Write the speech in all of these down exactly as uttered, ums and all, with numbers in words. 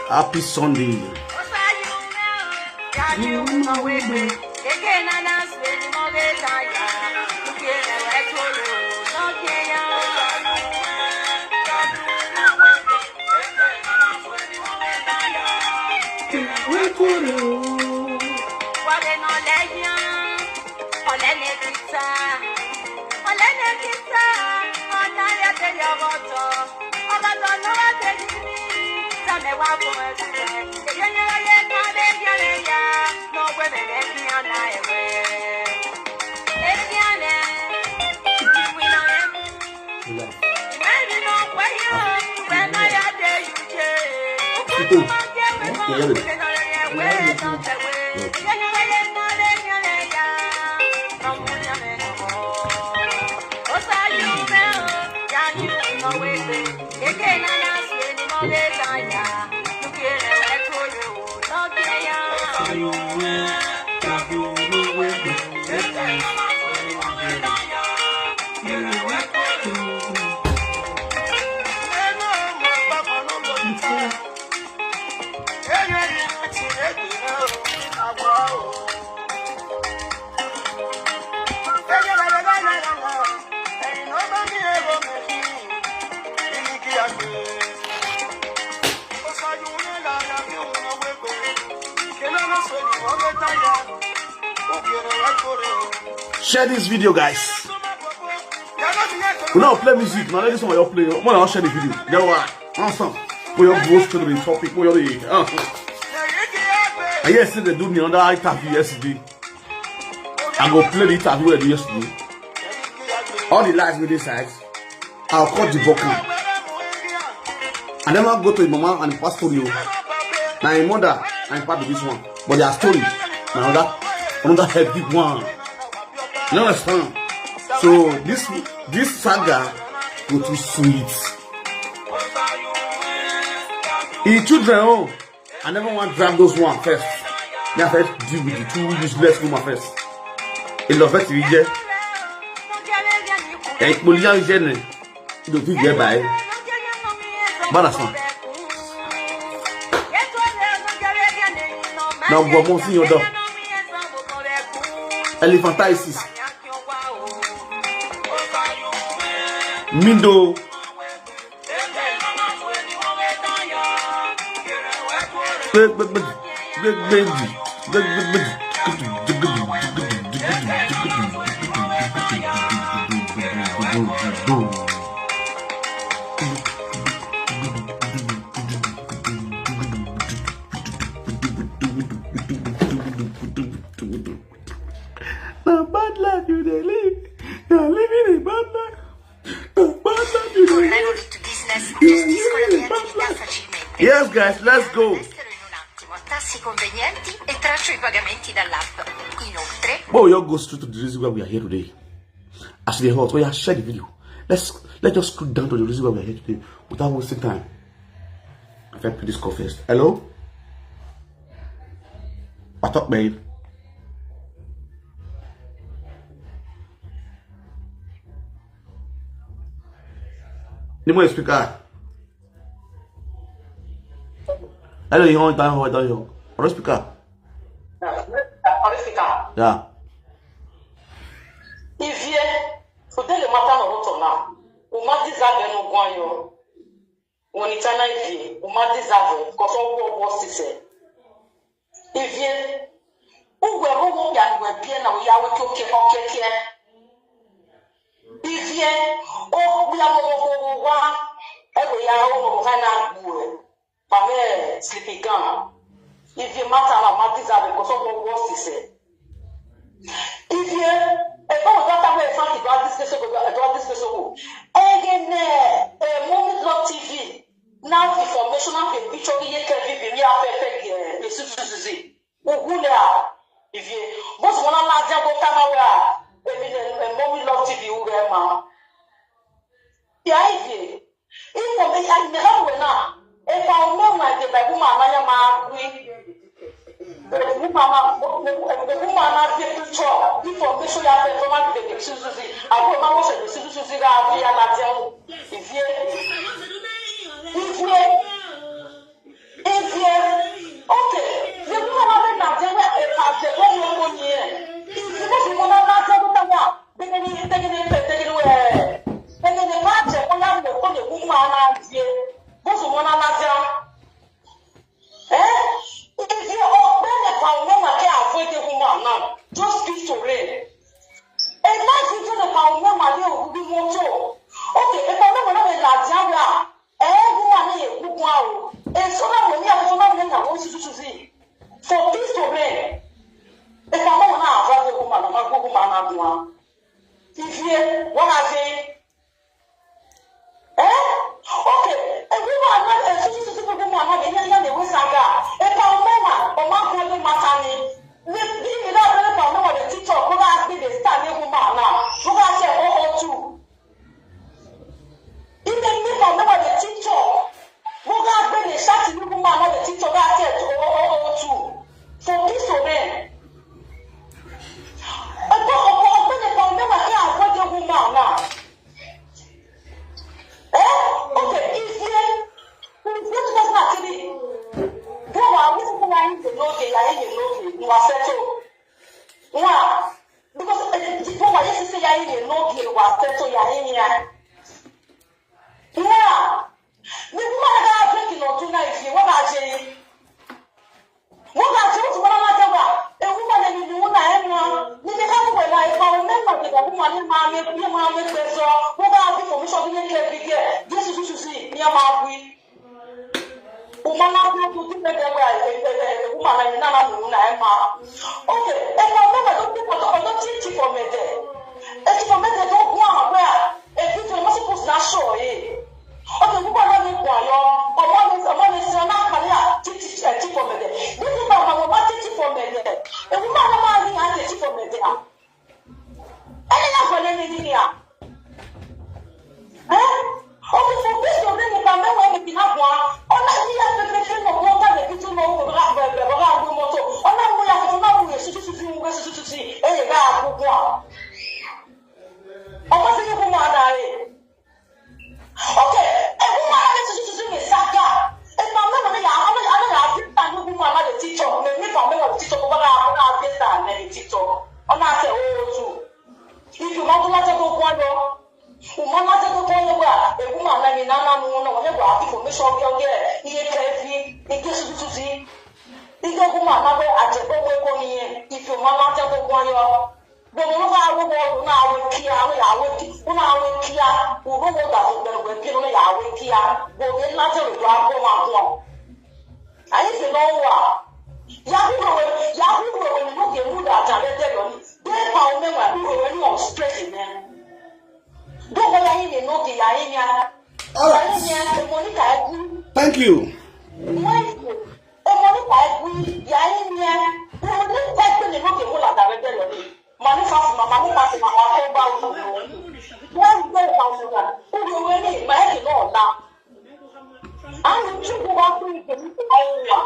Happy Sunday. Share this video, guys. We now play music. Now let this one you play. When I share the video, get what? Awesome. We all go to the topic. We all the. Uh. And yesterday they do me another interview yesterday. I go play the interview I do yesterday. All the lights with this side. I'll cut the vocal. I never go to the mama and the pastor. You. Now my mother and part of this one, but their story. Now that another heavy one. You understand? So this this saga go too sweet. In children, oh, I never want to drag those one first. Me I first deal with the two useless woman first. A love it we get. Hey, Polian Jenny. You don't feel get by. Badass one. Now go on, see your dog. Elephantiasis. Mindo. Now bad life you dey live. You are living a bad life. Bad life you dey live. Yes, guys, let's go. Tassi convenienti e traccio i pagamenti dall'app. Inoltre. But we all go straight to the reason why we are here today. As they hot, we are share the video. Let's let us scroll down to the reason why we are here today without wasting time. I first put this call first. Hello? What's up, babe? Name your speaker. Hello, you on time, hold on, you. Hello, speaker. Politika. Yeah. Ivie, udele mata no hoto na. Uma deserve no gwan yo. Woni tana ivie, uma deserve, koso wo wo sise. Ivie, ugwe mo mo ya ngwe bie na ya we ke oke oke ke. Ivie, o ya mo mo mo wa. Ego ya o mo mo kana gwe. Pame sleepy gun. Ivie mata na uma deserve, koso wo wo sise. Ivie, e ba o data we fa ki do this so go do this so go. Ege ne, e Mommy Love T V. Now information of a picture ye ke bi bi ya pe pe ge. Yesu suzuzi. Ugule a. Ivie. Boss wana na dia go kama we a. Emi ne, e Mommy Love T V u ge ma. Ya Ivie. Information, I never went now. If I know my day, my woman, I am angry. Woman, woman, the picture. Information you have to come and be the Suzuzi. I go now watch the Suzuzi that we are not there. If you, if you, if you, okay, the woman have been not there. If I say, oh, no, no, yeah. If you know the woman not there, don't know. Begini, begini, begini, we. Begini, pache, oya mo ko le kuma na je. Boss mo na na ja. Eh? If you open the power, no ma ke avoid the woman now. Just speak to rain. And now you do the power, no ma de obi moto. Okay, the power, no ma na la ja. Eh, woman ni ye kukwa o. Eh, so na mo ni a, so na mo ni a, wo suzuzi. For peace to reign. If I want to have a woman, I'm a woman, I'm one. If you, what I say, eh? Okay, a woman, a suzuzi woman, I'm a young, young, the West Saga. If I want, I'm a woman, I'm a woman. This, this is not very for no one, the teacher, what I say, they stand a woman now. What I say, oh, oh, two. Even me for no the teacher. Mo ga gbe ni shati ni mo ma no the teacher ga te to o o o tu. For this o men. Opo opo opo ni for me ma ke avoid the woman na. Eh? Okay, if you if you just not to be. Go on, this is why you know the I you know the you are settled. Wow. Because eh, people were just say ya in no give wa settle ya in ya. Yeah. Ni kuma na ga break no tuna ifi wa ga je. Wa ga je tu wa na ta ba. E kuma ne ni ni na e na. Ni ne ka mu na e ka o me ma ke da kuma ni ma me ni ma me pe so. Wa ga bi ko mi so ni ke bi ke. Jesu su su si ni ma bi. Umana ku ku ti pe de wa e e e umana ni na na mu na e ma. Okay, e ma me ma do ku ko do ti ti ko me de. E ti ko me de do ku a wa. E ti to mo si ku na so e. Okay, ku ba na ni ku a yo. O mo ni o mo ni si na ka ni a ti ti e ti ko me de. Ni ti ba ma mo ma ti ti ko me de. E umana ma ni a ti ti ko me de a. Ene ya fo le ni ni ya. Eh? O ti fo Kristo ni ni ka me we ni kina kwa. Ona ni ya pe pe pe no ko ta de kitu no ko ga be be ga ko mo to. Ona mo ya ko na mo Yesu tu tu mo Yesu tu tu. E ye ga ko kwa. O ko se ko ma da e. Okay, e woman na susu susu ni saga. E ma me me ya, ama ya na ya fi ta ni woman na the teacher. Me me fa me wa teacher ko ba na na fi ta na the teacher. Ona se o tu. If you want to let go go no. Woman na se go go no wa. E woman na ni na na mu no ne wa information ke ke. Iye ke fi, ike susu susu. Ike woman na we aje ko we ko ni. If you want to go go yo. Gbogbo wọn bá wọ́n wọ́n ọdún náà wọ́n kíá wọ́n yà wọ́n kí wọ́n náà wọ́n kíá wọ́n wọ́n wọ́n dàgbọ́ gbẹ̀rù gbẹ̀rù bí wọ́n yà wọ́n kíá gbogbo ńlá tẹ̀lé tó á bọ́ máa bọ́. Ayé ti lọ wà. Yahoo rẹ̀ yahoo rẹ̀ wẹ̀ nínú kì í mú dàjà lẹ́tẹ̀ lọ ní. Bẹ́ẹ̀ pa omi wà ní òwe ní ọ̀sùpẹ̀tì mẹ́. Dókòó yà yín nínú kì yà yín yá. Yà yín yá, èmo níkà ẹ kú. Thank you. Wọ́n èmo níkà ẹ kú, yà yín yá. Èmo níkà ẹ kú nínú kì í mú dàjà lẹ́tẹ̀ lọ ní. Mani fa fuma, mani fa fuma, wa ko ba wu. Wa gbé ìgbà òmìnira, olùwé ní ìgbà ẹ̀kì náà la. A ń tún kó wá fún ìgbè ní ìgbà òmìnira.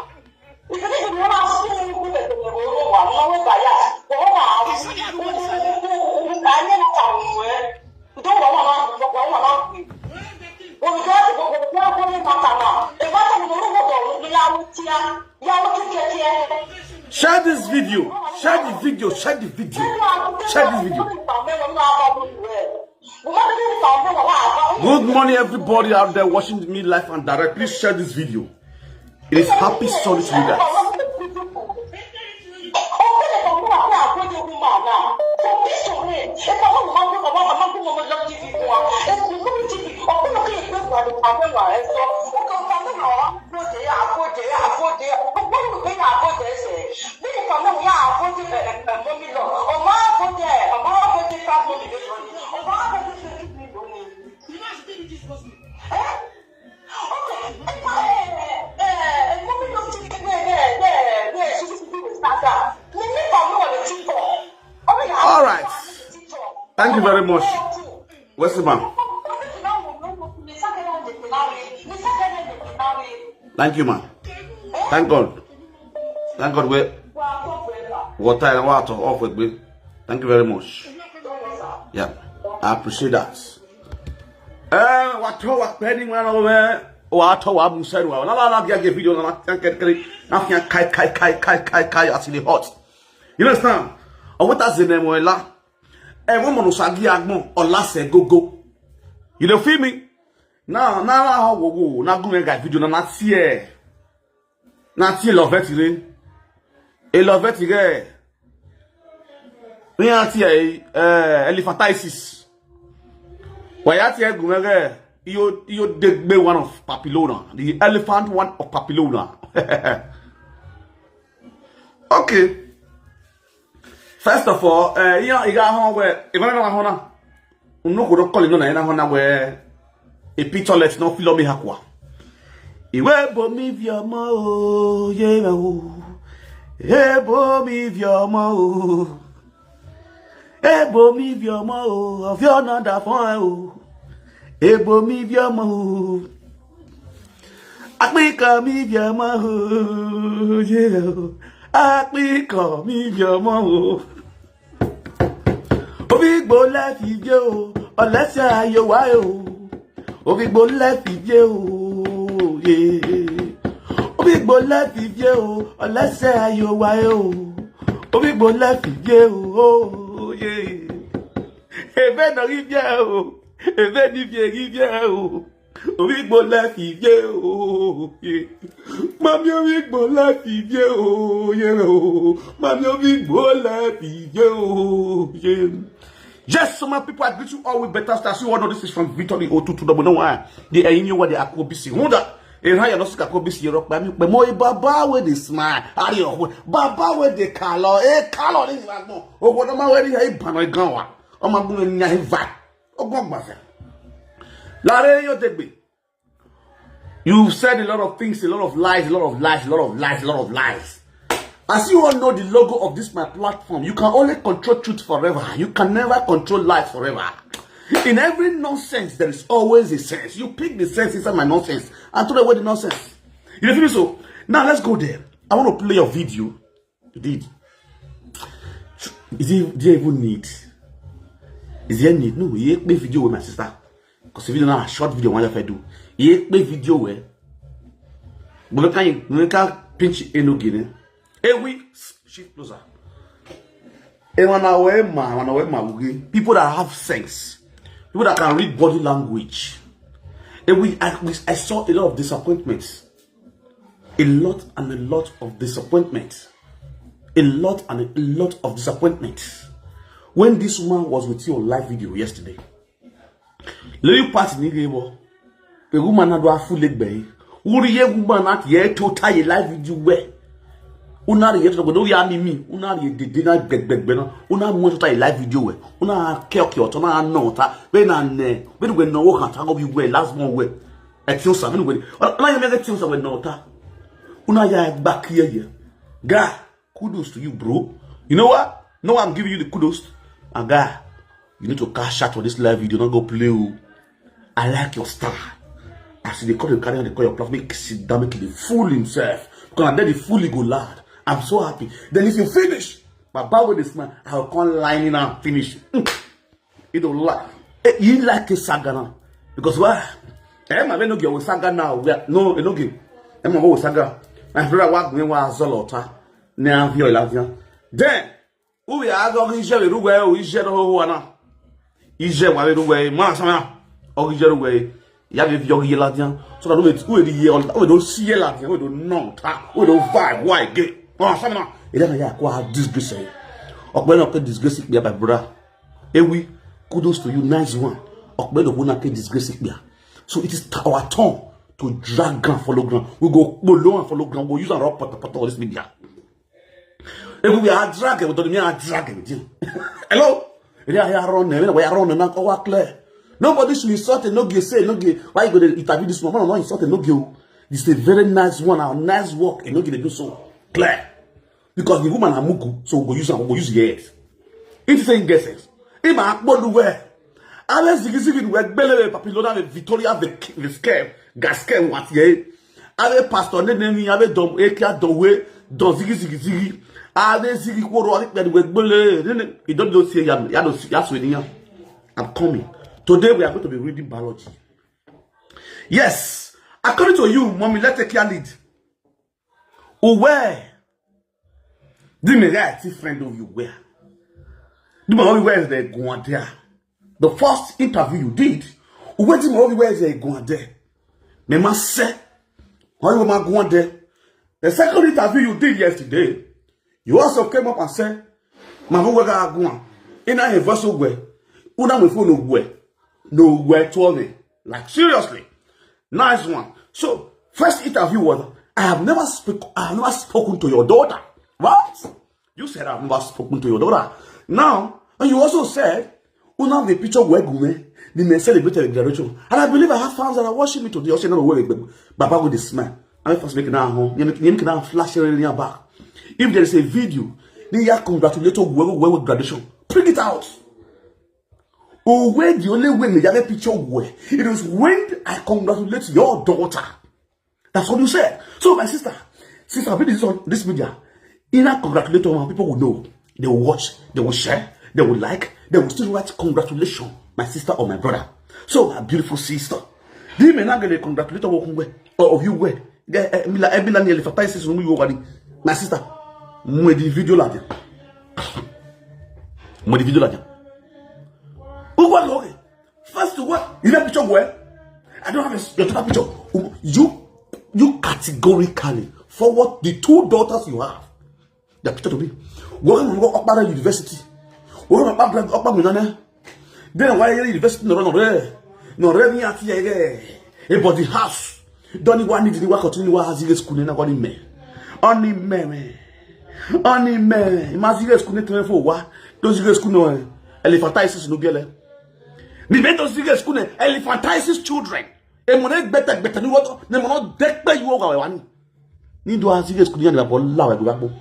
Ìgbè ní ìgbè wọn máa fún un kú bẹ̀rẹ̀ bẹ̀rẹ̀ owó wà, wọn wọ́n bá yà, wọ́n máa wú. Ayé ń ta òun ẹ̀. Ǹjẹ́ wọ́n máa ń gbọ́, wọ́n máa ń gbé. Wọ́n Share this video. Share the video. Share the video. Share this video. Good morning, everybody out there watching me live and direct. Please share this video. It is happy story to you guys. All right. Thank you very much. Where's the man? Thank you, man. Thank God. Thank God. We water and water off with me. Thank you very much. Yeah, I appreciate that. Eh, water wa pending one over. Water wa musaru wa. La la la. Get video na. Can't get. Nothing. Kai kai kai kai kai kai. As in the hot. You understand? And what does the name? Well, eh, one man usagi agmo or last go go. You don't feel me? Now, now, how go go? Now, go make a video. Now, not here. Now, see love it. E love it. Ni ati e, eh, elephantiasis. Wa ya ti e gumere, iyo, iyo degbe one of Papillona, the elephant one of Papillona. Okay. First of all, eh, iyo, iga hon we, even na hona. Unu ko do call no na na hona we. E picture let no feel me hakwa. Iwe bo mi vi omo o, ye o. E bo mi vi omo o. E bo mi vi omo o, ovi ona da fon e o. E bo mi vi omo o. Akpika mi vi omo o, ye o. Akpika mi vi omo o. Obigbo life ivie o, olese ayo wa o. Obigbo life ivie o, ye. Obigbo life ivie o, olese ayo wa o. Obigbo life ivie o, ye. Ebe no ivie o, ebe ni ivie ivie o. Obigbo life ivie o, ye. Mami Obigbo life ivie o, ye o. Mami Obigbo life ivie o, ye. Yes, so my people, I greet you all with better style. You all know this is from Victor the O two two double nine. The Enyi wa the Akobisi. Hunda, and how you not sick Akobisi, you rock by me. But more Baba with the smile. Are you Baba with the color? Eh, color this one. Oh, what am I wearing? Hey, Banoy Gawa. Oh, my boy, Nyahiva. Oh, God, my friend. Larry, you take me. You've said a lot of things, a lot of lies, a lot of lies, a lot of lies, a lot of lies. As you all know the logo of this my platform, you can only control truth forever. You can never control lies forever. In every nonsense, there is always a sense. You pick the sense inside my nonsense and throw away the nonsense. You feel me? So now let's go there. I want to play your video. You did. Is it there even need? Is there need? No, you make video with my sister. Because if you don't have a short video, what if I do? You make video where? But can you can pinch enogi ne? Ewi, shift closer. And when I wear my, when I wear my wig, people that have sense, people that can read body language. And we, I, we, I saw a lot of disappointments. A lot and a lot of disappointment. A lot and a lot of disappointment. When this woman was with you on live video yesterday, lady party ni gebo. The woman na do a full leg bay. Uri ye woman na ye to tie live video we. Una ye to go ya mi mi. Una ye de de na gbegbegbena. Una mo to tie live video we. Una ke oke oto na no ta. Be na ne. Be we no wo kan ta go bi we last one we. E ti o sa mi we. Ona ye me ke ti o sa we no ta. Una ya gba kiye ye. Guy, kudos to you, bro. You know what? No, I'm giving you the kudos. My guy, you need to cash out for this live video. Not go play. Oh. I like your style. As they call you carry on, they call your platform, make sit down, make the fool himself. Because then the fool he go loud. I'm so happy. Then if you finish, my bow with this man, I'll come line in and finish. Mm. You don't like. Eh, you like a saga now. Because why? Eh, my no get saga now. We are, no, you no get. Eh, my saga. My brother, wa gbe wa zolo ta. Ne an fi o la fi an. Then, u we a go gi je we ru we o, ije do ho wa na. Ije wa we ru we, ma sa na. O gi je ru we. Ya be fi o gi la dia. So that we, we di ye, we do si ye la dia, we do no ta, we do vibe, why gay. Oh, sa na. Ile na ya kwa disgrace. Okpe no ke disgrace be, my brother. Ewi, kudos to you, nice one. Okpe no na ke disgrace be. So it is our turn to drag ground, follow ground. We go below and follow ground. We go use our potopoto on this media. If we are dragging, we don't mean are dragging with you. Hello? We are here running, we are running, now our clear. Nobody should insult and no give say, no give. Why you go to interview this woman? No insult and no give. This is a very nice one, a nice work, and no give to do so. Clear. Because the woman are muku, so we go use am, we go use the head. It is saying guesses. Ima akpolu we. Ave zigi zigi we gbele we Papilona we Victoria we, we scam, gaskem what ye. Ave pastor ne ne ni, ave dom ekia do we, don zigi zigi zigi. Ave zigi kworo, ave pe we gbele. Ne ne, you don't know say ya, ya don't, ya so ni ya. I'm coming. Today we are going to be reading biology. Yes, according to you, mommy, let's take your lead. Uwe. Di me guy ti friend of you where? Di me where is the Guandea? The first interview you did, uwe di me where is the Guandea? Me ma say, how you ma Guandea? The second interview you did yesterday, you also came up and said, "Ma hu we ga Guan." Ina he verse uwe. Una me fo no we. No we to me. Like, seriously. Nice one. So, first interview was, "I have never spoke, I have never spoken to your daughter." What? You said, "I've never spoken to your daughter." Now, and you also said, "Una the picture we gume, the men celebrated the graduation." And I believe I have fans that are watching me today. Also, never worry, Baba with the smile. I first make now home. You make now flash your back. If there is a video, they are congratulating we we graduation. Bring it out. Oh, where the only way me have a picture where it is when I congratulate your daughter. That's what you said. So, my sister, since I've been this on this media, in a congratulate her, people will know. They will watch, they will share, they will like, they will still write congratulations, my sister or my brother. So, my beautiful sister, do you mean not get a congratulate her or of you where? Eh, eh, Mila, eh, Mila, ni elephant, this is when you over. My sister, mo di video la dia. Mo di video la dia. Uwa, okay. First of all, you have picture where? I don't have a, your daughter picture. Um, you, you categorically forward the two daughters you have. The picture to me. Welcome to Okpara University. Welcome to Okpara Minane. Then why university no run away? No run here. Eh, but the house. Don't you want it? You want continue what has school na what me. Only me, me. Only me. Imagine school na twenty-four wa. Those school no, eh, elephantiasis no gele. The men those school na elephantiasis children. E mo na gbeta gbeta ni what? Ne mo no dekpe you wa wa ni. Ni do a serious kudi na bo la we gbagbo.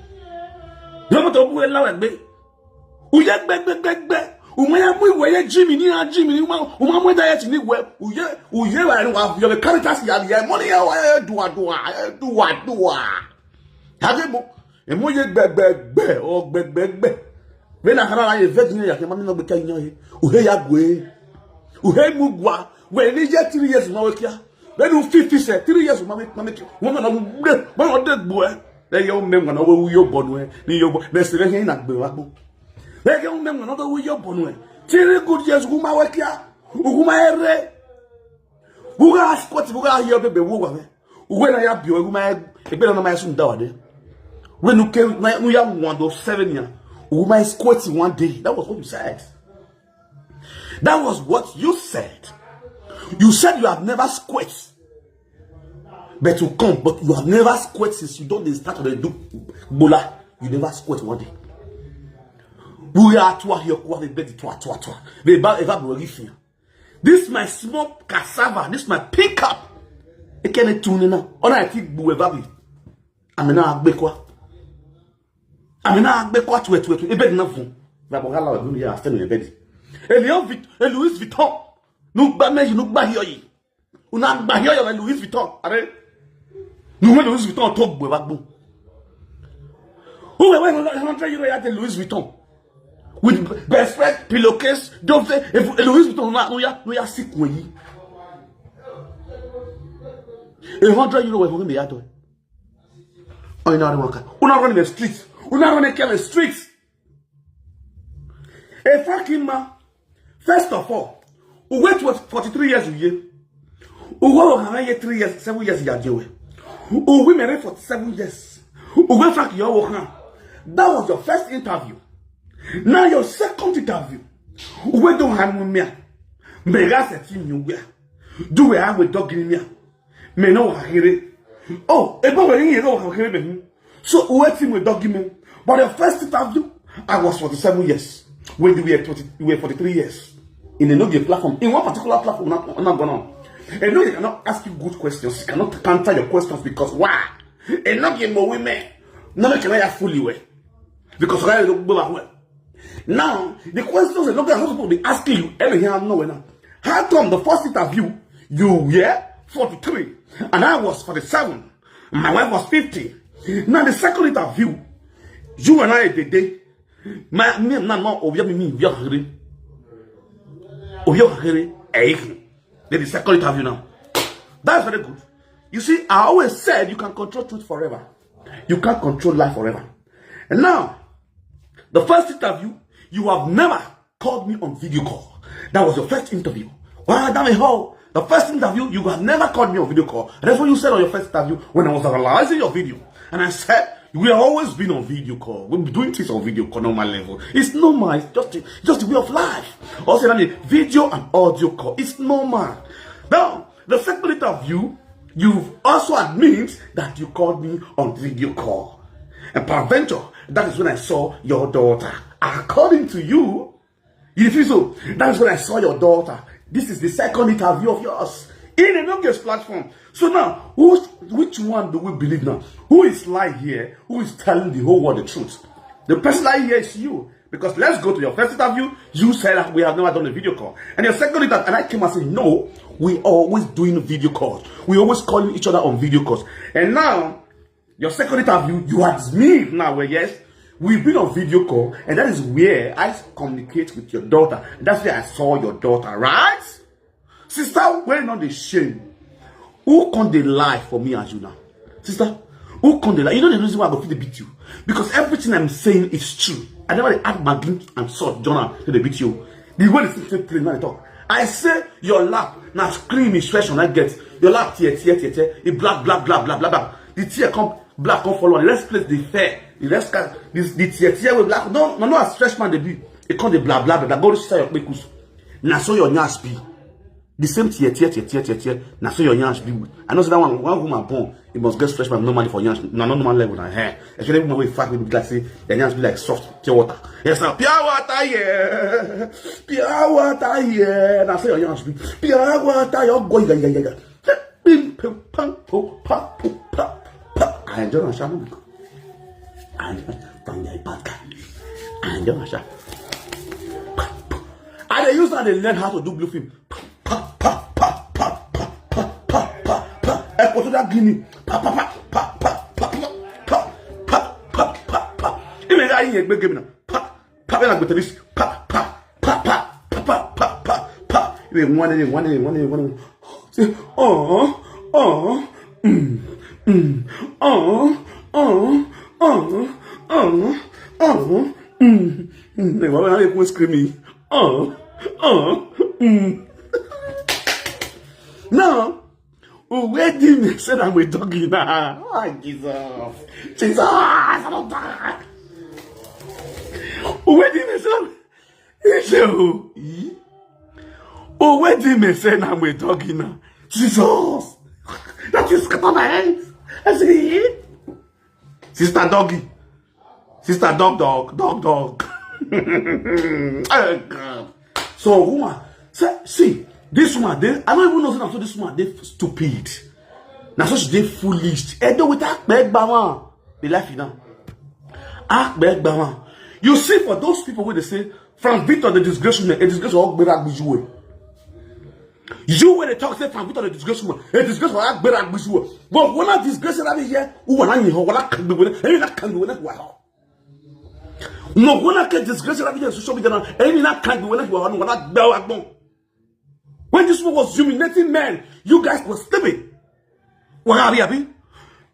Yo mo to bu la we gbe. Uye gbe gbe gbe gbe. Uma ya mu iwe ye Jimmy ni a Jimmy ni uma, uma mu diet ni we. Uye, uye wa ni wa yo be Caritas ya ya money ya wa, eh, dua dua, eh, dua dua. Hage mo. E mo ye gbe gbe gbe, o gbe gbe gbe. Ve na hara ye ve ni ya ke ma mi no gbe ka yan ye. Uhe ya gwe. Uhe mu gwa. We ni ye three years ma we kia. Ve nu fifty se, three years ma we, ma we kia. Wo ma na mu gbe, ma no de gbo e. Le yo me ma na we yo bo nu e. Ni yo bo. Me se ve na gbe wa gbo. Le yo me ma na we yo bo nu e. Three good years wu ma we kia. Wu ma ere. Wu ga squat, wu ga yo be be wu wa we. Wu na ya bi o, wu ma e be na ma sun da wa de. We nu ke na nu ya one do seven ya. Wu ma squat one day. That was what you said. That was what you said. You said you have never squat. But you come, but you have never squat since you don't dey start to dey do gbola. You never squat one day. We are to here, kwa the bed, twa, twa, twa. The ba eva bo rifi. This my small cassava, this my pickup. E kene tune na. Ona I think bu eva bi. Amina agbe kwa. Amina agbe kwa twe twe twe. E bed na fun. Va bo gala wa ya stand e bed. E Louis Vuitton, e Louis Vuitton. Nu gba me, nu gba hiyo yi. Una gba hiyo yo Louis Vuitton. Are. Nu me Louis Vuitton to gbe ba gbo. Who we one hundred euro ya te Louis Vuitton. With bedspread, pillowcase, dove, e Louis Vuitton na, no ya, no ya sick we yi. A hundred euro we for me ya to. Una run waka. Una run in the street. Una run in the street. A fucking man. First of all, we wait what forty-three years we year. We go have here three years, seven years ya jewe. We married for seven years. We went fuck your work now. That was your first interview. Now your second interview. We don't have me. Me gas at you where. Do we have a dog in here? Me no here. Oh, a boy in here no here. So we wait him with dog in. But the first interview, I was forty-seven years. When you were twenty, you were forty-three years. In another platform, in one particular platform, not, not going on. And no, you cannot ask you good questions. You cannot counter your questions because why? And not get more women. No, no, can I fool you? Because I don't go back well. Now, the questions that look at supposed to be asking you, every here, no, now. How come the first interview, you were forty-three, and I was forty-seven, my wife was fifty. Now, the second interview, you and I did day. My, me, no, no, Obi, me, me, Obi, Obi, Obi, eh, then the second interview now. That's very good. You see, I always said you can control truth forever. You can't control life forever. And now, the first interview, you have never called me on video call. That was your first interview. Wow, damn it, how? The first interview, you have never called me on video call. That's what you said on your first interview when I was analyzing your video. And I said, we have always been on video call. We've been doing things on video call, normal level. It's normal. It's just a, just a way of life. Also, I mean, video and audio call. It's normal. Now, the second interview, you've also admit that you called me on video call. And peradventure, that is when I saw your daughter. According to you, you feel so? That is when I saw your daughter. This is the second interview of yours in a Nokia's platform. So now, who, which one do we believe now? Who is lying here? Who is telling the whole world the truth? The person lying here is you. Because let's go to your first interview. You said that we have never done a video call. And your second interview, and I came and said, no, we always doing video calls. We always calling each other on video calls. And now, your second interview, you admit now, well, yes, we've been on video call, and that is where I communicate with your daughter. That's where I saw your daughter, right? Sister, where not the shame? Who can they lie for me as you now? Sister, who can they lie? You know the reason why I go feel they beat you? Because everything I'm saying is true. I never dey add Maggi and salt, Jonah, to the beat you. The way the thing take play, now they talk. I say your lap, now scream is fresh when I get. Your lap, tear, tear, tear, tear. It black, black, black, black, black, black. The tear come, black come follow. The next place, they fair. The next car, this, the tear, tear with black. No, no, no, as fresh man they be. It come the blah, blah, blah, blah. Go to your kpekus. Now so your nyash be. The same tear, tear, tear, tear, tear, tear. Now so your nyash be. I know say that one, one woman born, it must get fresh man normally for nyash. Na no normal level na hair. Especially woman wey fat, wey be like say the nyash be like soft pure water. Yes, now pure water, yeah. Pure water, yeah. Now so your nyash be pure water. You're going, yeah, yeah, yeah, yeah. Pim, pim, pam, pum, pam, pum, pam, pam. I enjoy my shaman. I enjoy my bad guy. I enjoy my shaman. I dey use that, they learn how to do blue film. Pa, pa, pa, pa, pa, pa, pa, pa, pa, pa. Equatorial Guinea. Pa, pa, pa, pa, pa, pa, pa, pa, pa, pa, pa, pa. Ime ga yin egbe game na. Pa, pa, pa, na gbete this. Pa, pa, pa, pa, pa, pa, pa, pa, pa. Ime one, ime one, ime one, ime one. Say, oh, oh, mm, mm, oh, oh, oh, oh, oh, mm, mm. Hey, why are you screaming? Oh, oh, mm. Now, where did me say I'm a doggy now? Ah, Jesus. Jesus, I don't die. Where did me say I'm a doggy now? Jesus. That is scatter my head. I say, sister doggy. Sister dog, dog, dog, dog. Oh, God. So, woman, say, see, this woman, they, I don't even know say na so this woman dey stupid. Na so she dey foolish. Edo with akpegba man. Be life now. Akpegba man. You see, for those people wey dey say, Frank Victor, the disgrace woman, a disgrace of Ogbera Gbujuwe. You wey dey talk say Frank Victor, the disgrace woman, a disgrace of Ogbera Gbujuwe. But when I disgrace that here, who wanna hear, wanna can be with it, and you not can be with it, wow. No, when I get disgrace that here, social media now, and you not can be with it, wow, wanna bell agbon. When this woman was humiliating men, you guys were sleeping. Why are you happy?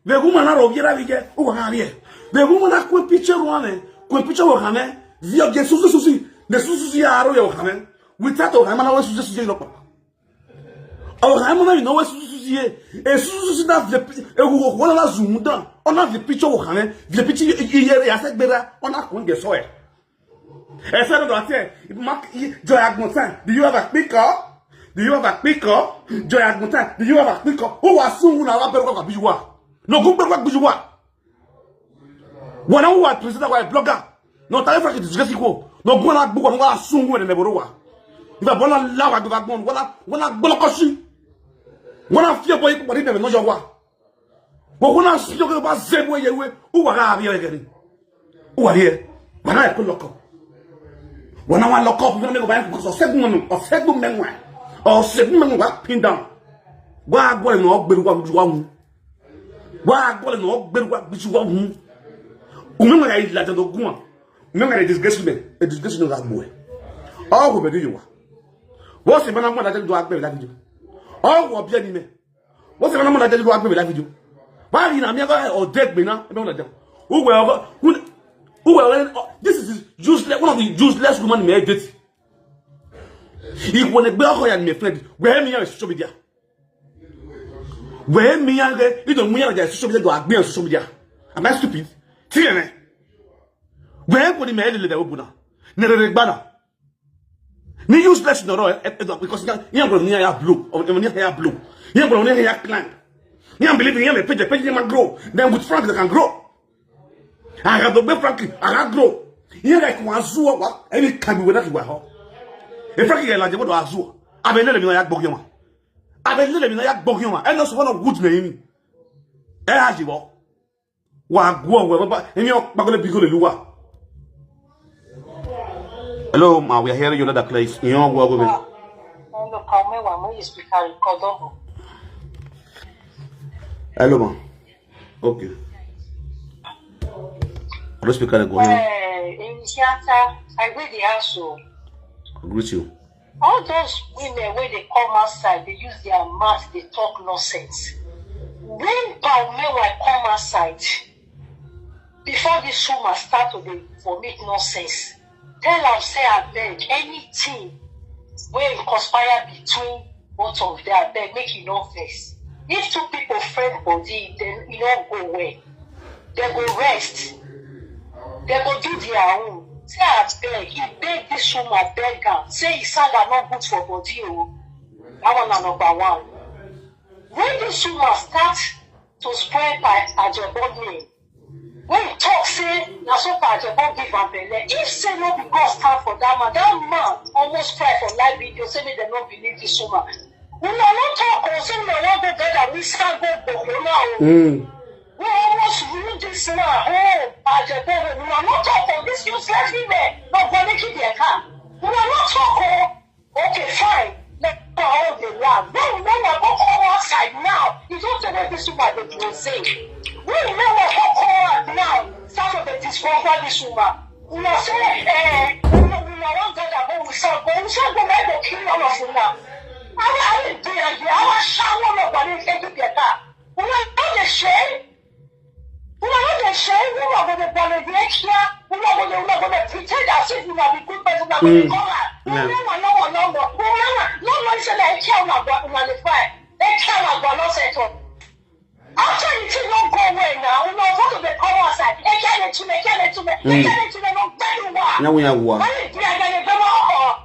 Veguma na ro viera vige, u wa ha vie. Veguma na kwe piche ruane, kwe piche wo hane, vio ge susu susi, ne susu susi ya aro yo hane. Without o hane, mana we susu susi lo pa. O hane mana no we susu susi ye. E susu susi na vie pi-, e wo wo na zumuda. Ona vie piche wo hane, vie piche ye ya se gbera, ona kun ge so e. Ese no do ati e, Mark, Joy Agmutan, do you have a speaker? Do you have a speaker? Joy Agmutan, do you have a speaker? Who was soon when I better go be you are? No go back be you are. When I was president, I was blogger. No time for it is just equal. No go na go na soon when never wa. If I bona la wa go back bona wala wala bolokoshi. Wala fear boy ko bari never no jawa. But when I see you go back same way you were, who wa ga abi gari. Who are here? When I could lock up. When I want lock up, you know, go back because of seven men, or seven men, or seven men were pinned down. Wa go no gberu wa ju wa mu. Wa go no gberu wa ju wa mu. Unu ma ga ila to gun. Unu ma ga disgrace me. E disgrace no ga mu e. O go be do you wa. Wo se bana mo da do agbe la video. O wo bi ni me. Wo se bana mo da do agbe la video. Wa ri na mi ga o de gbe na. E be mo da. Who were who who were this is useless, one of the useless woman me date. If when a girl ya my friend, where me on social media. Where me on the, you don't me on the social media, go agree on social media. Am I stupid? Tiene. Where go the me le le buna. Ne re gbana. Ni useless no no, eh, eh, because you go ni ya blow, or ni ya blow. You go ni ya climb. You believe in him, page page him grow. Then with Frank they can grow. I have to be Frank, I can grow. You like one zua, what? Any time we not wa ho. E Frank ya la je mo do azua. Abele le mi na ya gbogyo ma. Abele le mi na ya gbogyo ma. E no so one of good name. E ajibo. Wa guo we baba, emi o pagole bigole luwa. Hello, ma, we are hearing you loud and clear. Iyo guo go be. Hello, ma. Okay. Hello, speaker, go ahead. Well, in theater, I read the house, so I greet you. All those women wey dey come outside, dey use their mouth, dey talk nonsense. When Baumewa come outside, before this woman start to dey vomit nonsense, tell am say, abeg, anything wey conspire between both of them, abeg, make e no vex. If two people friend body, then e no go well. Dem go rest. Dem go do their own. Say, abeg, he beg this woman, beg am. Say his sandal no good for body o. That one na number one. When this woman start to spoil Pa Ajebo name, when he talk say na so Pa Ajebo give am belle, if say no be God stand for that man, that man almost cry for live video say make dem no believe this woman. Una no talk o, say una wan go gather with Sango Gbogbo now o. Mm. We almost ruin this man home, Ajebo home. Una no talk for this useless women. No go make it their car. Una no talk o. Okay, fine. Let her all the laugh. When una go come outside now, you don't tell me this woman dey prosaic. When una go come out now, start to dey discover this woman. Una say, eh, una una wan gather go with Sango. Una Sango na go kill all of una. Awa awa dey there. Awa shawo no go dey take it better. Una no dey shame. Una no dey shame. Una go dey bole dey here. Una go dey una go dey pretend as if una be good person. Una go dey Mm. call her. Yeah. Una no no no no no. Una no no no say na here una go una dey fight. Here una go no settle. After the thing no go well now, una go to dey come outside. Here dey tune, here dey tune, Mm. here dey tune no gbadu wa. Now we are war. Why you dey there dey gbadu?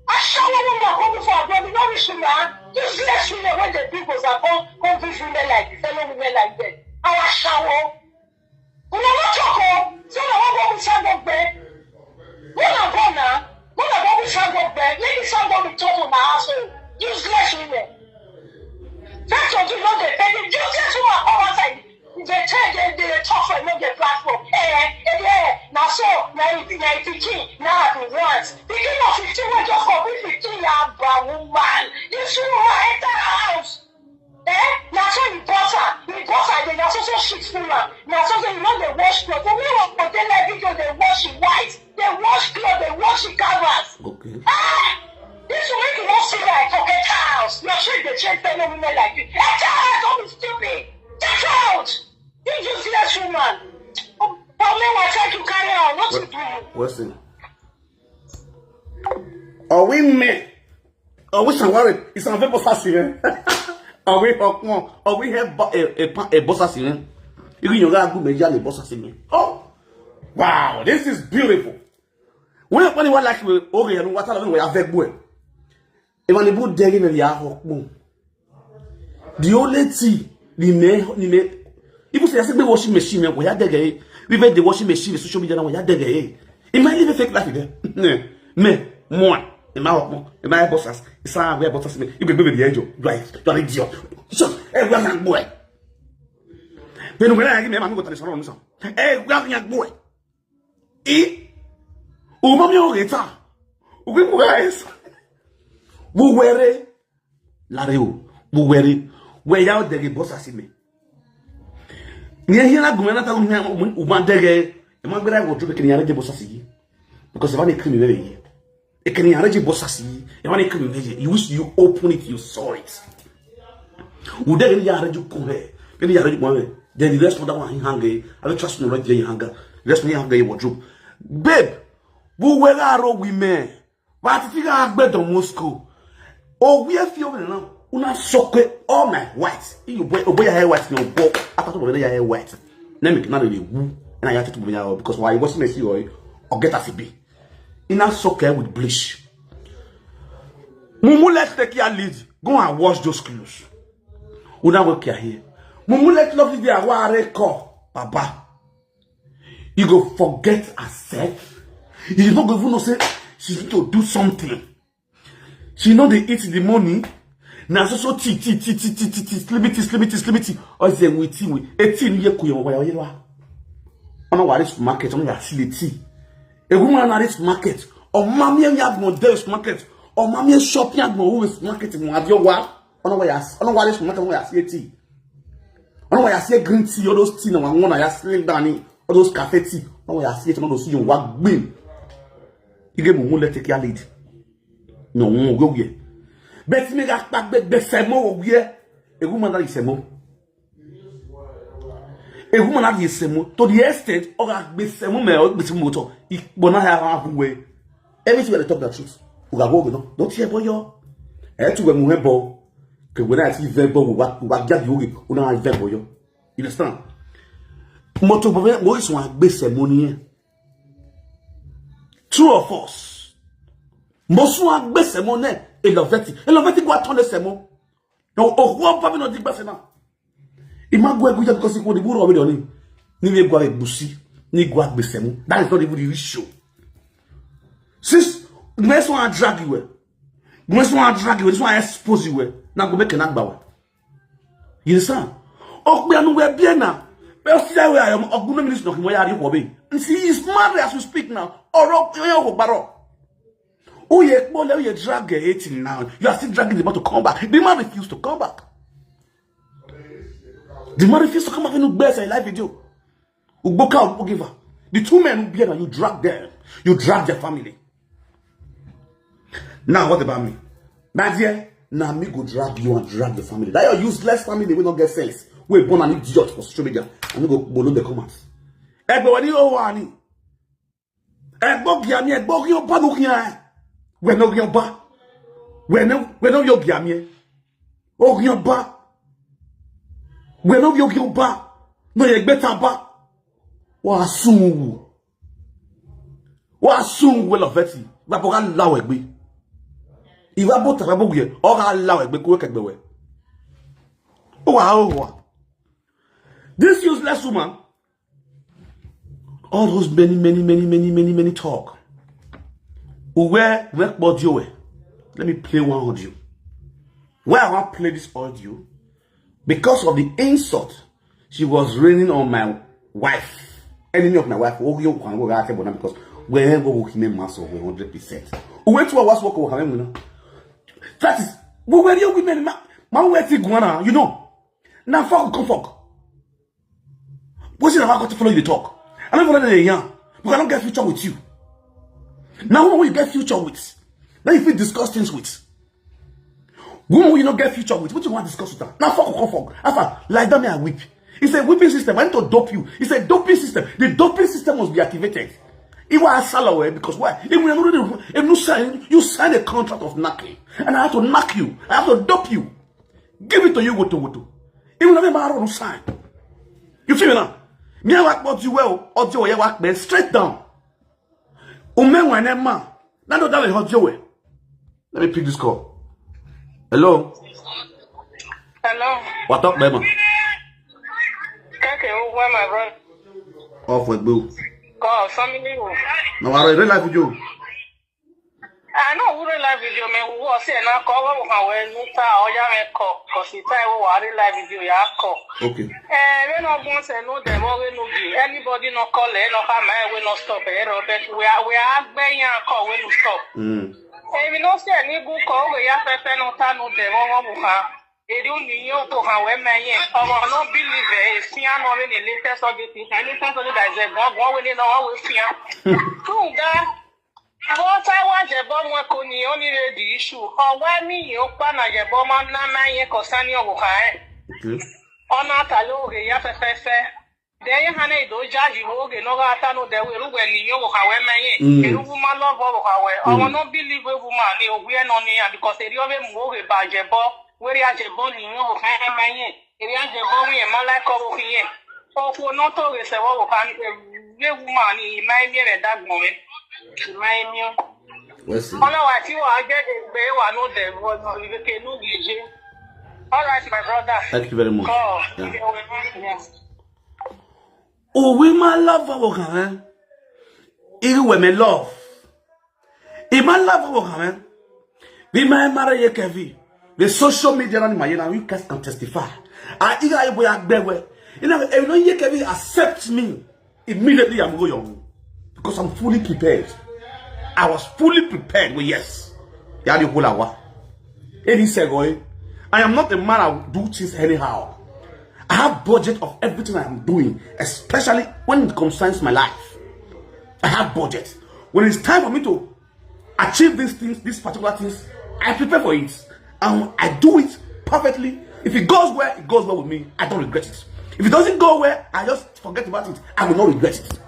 Ashawo woman come for abroad, you no reach una. Useless women wey dey big was come come give women like this, fellow women like them. Our ashawo. Una no talk o. Say una wan go with Sango gbe. Una go na. Una go with Sango gbe. Make the Sango return to my house o. Useless women. First of you no dey pay me. Useless woman come outside. Dey tell dem dey talk for no dey platform. Eh, eh, eh, na so, na him, na him pikin, na I be want. Pikin of fifteen wey just come, be fifteen year old woman. This woman enter house. Eh, na so he boss her. He boss her, then na so so shit full am. Na so so he no dey wash cloth. But me wan go dey like video dey wash him white. Dey wash cloth, dey wash him canvas. Okay. Ah! This one make you no see like for get house. You are sure you dey train fellow women like you. Get out, don't be stupid. Get out! What's it? Are we men? Are we Sawari? It's an available sassi, eh? Are we Hokmon? Are we have a boss sassi, eh? You know, you got good major boss sassi, eh? Oh, wow, this is beautiful. When when you want like me, okay, you know what I mean? We have a good. Even the boot there, you know, you are Hokmon. The only thing, the men, the men, people say, I said, the washing machine, man, we had the guy. We read the washing machine, the social media, now we had the guy. He might live a fake life again. Me, more. In my home, in my boss, it's how we boss me. You be baby the angel. You are, you are idiot. So, everyone can boy. Then when I give me, I'm going to the salon. Everyone can boy. E, o ma mi o reta. O gbe mo guys. Wo were. Lare o. Wo were. We ya o dege boss asi me. Ni e hira gume na ta gume o ma dege. E ma gbera wo tube kini ya de boss asi. Because if I need cream, e kini ya de boss asi. E ma ni cream, you wish you open it, you saw it. Ude ni ya de ku he. Ni ya de ku he. Then the rest of that one hang. I don't trust no right there hang. Rest me hang your wardrobe. Babe, bu we ga ro wi me. But if you ga gbe don Moscow. O we fi o na. Una soke all my white. You boy, o boy, your hair white, no boy. After to boy, your hair white. Let me not really woo. And I have to be now because why? What's me see or get as it be. Ina soke with bleach. Mumu, let's take your lead. Go and wash those clothes. We now work here. Mumu, let love the aware call. Baba. You go forget herself. You not go even know say she need to do something. She know they eat the money. Na so so tea, tea, tea, tea, tea, tea, tea, slim tea, slim tea, slim tea. Or say we tea, we, a tea, you kuyo, why, why, why? Ọ̀nà wà rí supermarket, ọ̀nà yà sí lè tea. A woman na rí supermarket. Or mommy, you have no day supermarket. Or mommy, shopping, have no supermarket, mo have your wa. Ọ̀nà wà yà, ọ̀nà wà rí supermarket, ọ̀nà yà sí lè tea. Ọ̀nà wà yà sí green tea, all those tea, na one yà sí lè dání. All those cafe tea, ọ̀nà wà yà sí lè tea, ọ̀nà those you wa gbin. You get mumu, let take your lead. No, we go here. But me ga pa gbe, gbe semo wo here. A woman that is semo. A woman that is semo. To the extent, or ga gbe semo me, or gbe semo to. But now I have way. Everything we talk the truth. We go go no. Don't hear boy yo. Eh, to we mu he bo. Ke we na ti ve bo, we wa, we wa ga di oge. We na ve bo yo. You understand? Moto bo we, mo is one gbe semo ni. Two of us. Mo sun agbe semo ne. E lo veti. E lo veti go atonde semo. No, o ho ba mi no di gbese na. Ima go egu ya because ko di buro obi oni. Ni we go abe busi. Ni go agbe semo. That is not even the issue. Sis, me so I drag you. Me so I drag you. So I expose you. Na go make na gbawe. You understand? Okpe anu we bie na. But see that way I am. Ogun no minister no mo ya ri ko be. And see, he's mad as we speak now. Oro yo ko baro. Oh, you expose, you drag eighteen now. You are still dragging the man to come back. The man refused to come back. The man refused to come back in the live video. Ugboka, Ugbogiva. The two men who bear, you drag them. You drag their family. Now, what about me? My dear, now me go drag you and drag the family. That your useless family will not get sense. We born an idiot for social media. And we go below the comments. Everybody, oh, wani. Egbo gia mi, egbo gia oba no gia. We no gia oba. We no, we no yo gia mi. O gia oba. We no yo gia oba. No ye gbeta ba. Wa sunwu. Wa sunwu we lo veti. Wa bo ga la we gbe. Iwa bo ta bo gbe. O ga la we gbe ko ke gbe we. O wa o wa. This useless woman. All those many, many, many, many, many, many talk. Where, where audio? Let me play one audio. Why I want to play this audio? Because of the insult she was raining on my wife. Enemy of my wife. Oh, you can go out because wherever we can mass of one hundred percent. We went to our work. That is, we were young women. My, my way to Guana, you know. Now fuck, come fuck. Wetin I got to follow you dey talk? I don't follow the yarn. Because I don't get future with you. Now who you get future with? Now you fit discuss things with. Woman you no get future with. What you want to discuss with her? Now fuck, come fuck. After like that me I weep. It's a whipping system. I need to dope you. It's a doping system. The doping system must be activated. Iwa asala we, because why? Even you no sign, you sign a contract of knocking, and I have to knock you. I have to dope you. Give it to you, woto woto. Even if I don't sign, you feel me now? Me I work but you well. Audio we work, man, straight down. Ume wene ma. Na no dale audio we. Let me pick this call. Hello. Hello. What up, Bema? Keke, who where my brother? Off with blue. Call somebody. Who? No, I real life with you. I know who real life video me. Who was saying I call? What we can wear? No ta or ya me call. Cause the time we were real life video, ya call. Okay. Eh, we no go say no dem, we no give. Anybody no call, eh, no come, eh, we no stop, eh, Robert. We are, we are going and call, we no stop. Mm. Eh, we no say any good call, we ya fe fe no ta no dem, we no go ha. Eri uni yo to ha we me ye. Omo no believe, eh, si ano we ni latest of the thing. Any sense of the guys, eh, go, go, we ni no, we fear. Tunga. What I want, the bomb, we couldn't, only the issue. Or why me, you, pana, the bomb, and na, na, ye, cause, and you, why? Okay. Ọ na-atali oge ya fefefe. Dee ihe ha na-edo jaji bụ oge n'oge ata n'ụda were ugwe n'ihe ụgha wee mee ihe. Mm. Eri woman love ụgha wee. Ọnwa no believe a woman na ogwu ya nọ n'ihe because eri obe mgbe oge ba jebo were ya jebo n'ihe ụgha ya mee ihe. Eri ya jebo nwunye ma like ọ bụghị ihe. Okwu n'ọtọ oge sewa ụgha a woman ime ime re dagbo we. Ime ime. Let's see. Ọlọ́wà tí wàá jẹ́ ìgbé wà n'ụda wọ n'oge n'oge je. All right, my brother. Thank you very much. Call. Yeah. Yeah. Oh, we my love for work, man. Even when me love. If my love for work, man. Be my mara ye Kevin. The social media and my, you know, you guys can testify. I either I will act that way. You know, if no ye Kevin accept me, immediately I'm going because I'm fully prepared. I was fully prepared with yes. Yari Hulawa. Any segue. I am not a man I do things anyhow. I have budget of everything I am doing, especially when it concerns my life. I have budget. When it's time for me to achieve these things, these particular things, I prepare for it. And I do it perfectly. If it goes well, it goes well with me. I don't regret it. If it doesn't go well, I just forget about it. I will not regret it.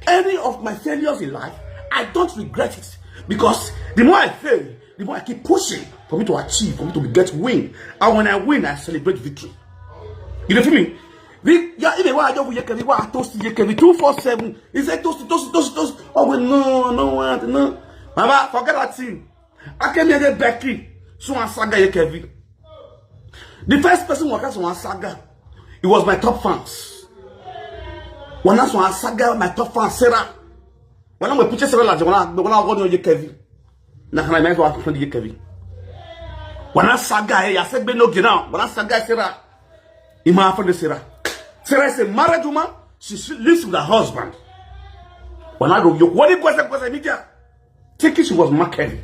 Any of my failures in life, I don't regret it. Because the more I fail, the more I keep pushing for me to achieve, for me to get win. And when I win, I celebrate victory. You know, feel me? We, yeah, even why I don't ye Kevin, why I toast ye Kevin two four seven. He said, "Toast, toast, toast, toast." Oh, well, no, no, what, no. Baba, forget that thing. I came here, Becky. So I saga ye Kevin. The first person who came, so I saga. It was my top fans. When I saw I saga, my top fan, Sarah. When I'm a picture, Sarah, like, when I, when I go to ye Kevin. Na kana mai wa friend ye Kevin. When I saga, eh, I said, "Be no get now." When I saga, Sarah. Ima friend Sarah. Sarah is a married woman. She, she lives with her husband. When I do you, what it was, was a media. Thinking she was marketing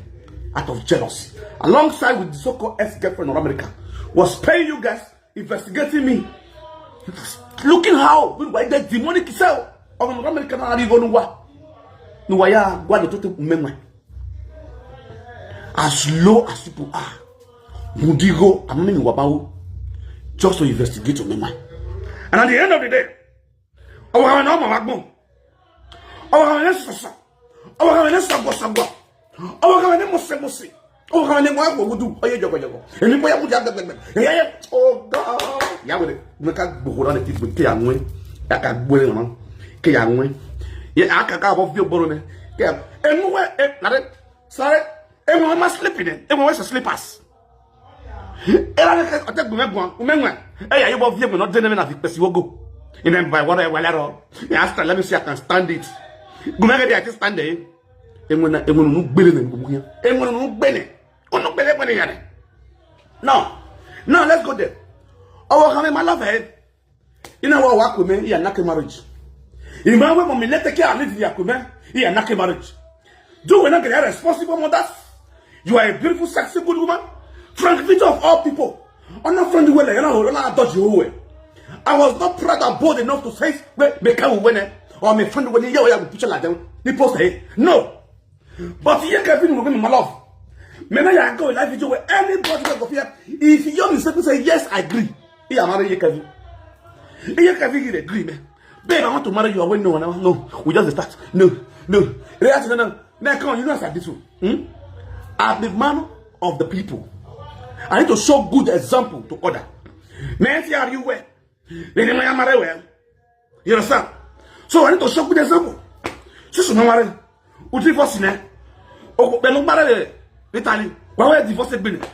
out of jealousy. Alongside with the so-called ex-girlfriend of America. Was paying you guys, investigating me. Looking how, why the demonic cell of America now are you going to what? No, why are, why the total memory? As low as people are, Mudigo, I'm not in Wabao, just to investigate on my mind. And at the end of the day, our no more. Our no sasa. Our no sagwa sagwa. Our no mose mose. Our no more go do. Oye jogo jogo. Emi boya mu jaga gbegbe. Yeah, yeah. Oh God. Ya wele. Me ka gbogbo na ti gbe ke anwe. Ya ka gbogbo na. Ke anwe. Ye aka ka bo fi ogboro ne. Ke enu we, eh, na de. Sorry. Enwe ma sleeping, eh? Enwe we slippers. Era ne ke ote gume gwan, gume nwe. Eh, ya yubo vie me no dene me na fi pesi wogo. Ina mba wala wala ro. Ya stand, let me see, I can stand it. Gume ke I can stand it. Enwe na, enwe nu gbele ne gumu ya. Enwe nu gbele. Unu gbele gbele ya ne. Now, now let's go there. Owo kan me ma love, eh. Ina wa wa kume ya nake marriage. Ima we mo mi lete ke a live ya kume ya nake marriage. Do we not get responsible mothers? You are a beautiful, sexy, good woman. Frank Victor of all people. On not friend well, you know, la dodge you. I was not proud and bold enough to say, "Well, me can win it." Or my friend when you, you picture like them. They post it. No. But here Kevin will be my love. Me na ya go live video where anybody will go here. If you young say, "Yes, I agree." He marry you, Kevin. He Kevin, you agree, man. "Babe, I want to marry you." I went, "No, no, no. We just start." No. No, react no no. Now come, you know as I this one. Hmm? I'm the man of the people. I need to show good example to other. Now see how you wear. They never marry well. You understand? So I need to show good example. Since you marry, we divorce now. Oh, but no marry Italy. Why we divorce it?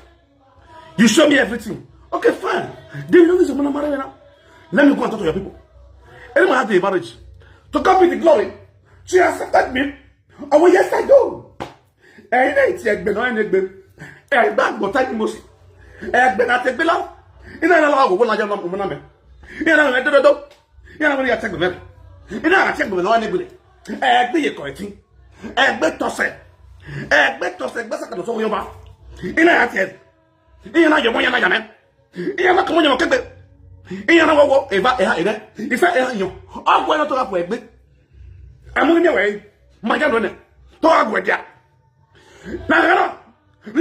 You show me everything. Okay, fine. Then you know this woman marry now. Let me go and talk to your people. Anyone have a marriage to come with the glory. She accepted me. Oh yes, I do. Ẹ̀yin náà ti ẹgbẹ́ náà ẹni ẹgbẹ́. Ẹgbẹ́ àgbọ̀tá ni mo sì. Ẹgbẹ́ náà ti ẹgbẹ́ lọ. Iná iná lọ́wọ́ gbogbo náà jẹ́ ọmọ náà mẹ́. Iná iná mẹ́ dódódó. Iná iná mẹ́ yà ti ẹgbẹ́ mẹ́. Iná àti ẹgbẹ́ náà ẹni ẹgbẹ́. Ẹgbẹ́ yẹ kọ̀ ẹ̀tí. Ẹgbẹ́ tọ̀sẹ̀. Ẹgbẹ́ tọ̀sẹ̀ ẹgbẹ́ sàkàtọ̀ sọ́wọ́ yọba. Iná àti ẹ̀. Iná yọmọ yẹn náà yà mẹ́. Iná kọ́mọ yẹn kẹgbẹ́. Iná wọ́wọ́ ẹ̀fà ẹ̀hà ẹ̀rẹ́. Ìfẹ́ ẹ̀hà yàn. Ọ̀gbọ́n ẹ̀rọ tó rà pọ̀ ẹgbẹ́. Àmúrí mẹ́wàá yìí. Màjá lónìí. Tó rà pọ̀ ẹ̀díà. Nàgàrà.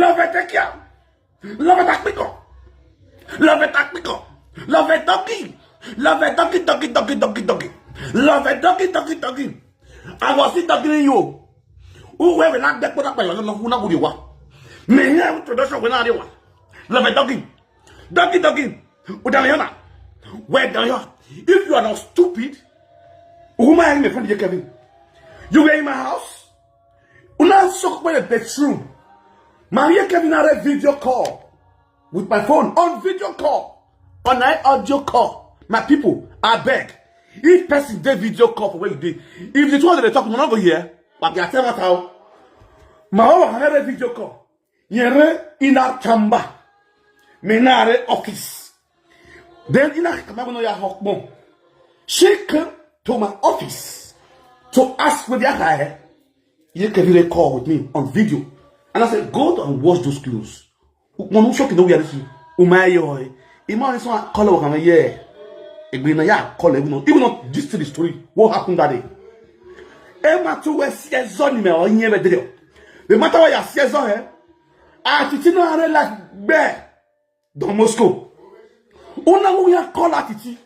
Lọ́fẹ̀ẹ́ tẹ́kíà. Love it akpikọ. Love it akpikọ. Love it doggy. Love it doggy, doggy, doggy, doggy, doggy. Love it doggy, doggy, doggy. I was still dogging you. Who were we not that put up by your no who not good you are. Me here introduction when I want. Love it doggy. Doggy, doggy. Udaliona. Where down here? If you are not stupid, who am I in front of you, Kevin? You were in my house. Una suck by the bedroom. Maria Kevin had a video call with my phone on video call, on an audio call. My people, I beg. If person dey video call for where you dey, if the two of them dey talk, una no go hear. But they are telling us how. My own had a video call. Yere ina tamba. Me na re office. Then ina kama no ya hokmo. She came to my office to ask whether I had. You can really call with me on video. And I said, go and wash those clothes. When you shock the way I see, Umayo, Imam is one color of a year. Egbina ya call even though, even though this is the story. What happened that day? Emma two was season me or near the day. The matter why I see on her. Atiti no are like bear. Don Mosco. Una who ya call Atiti.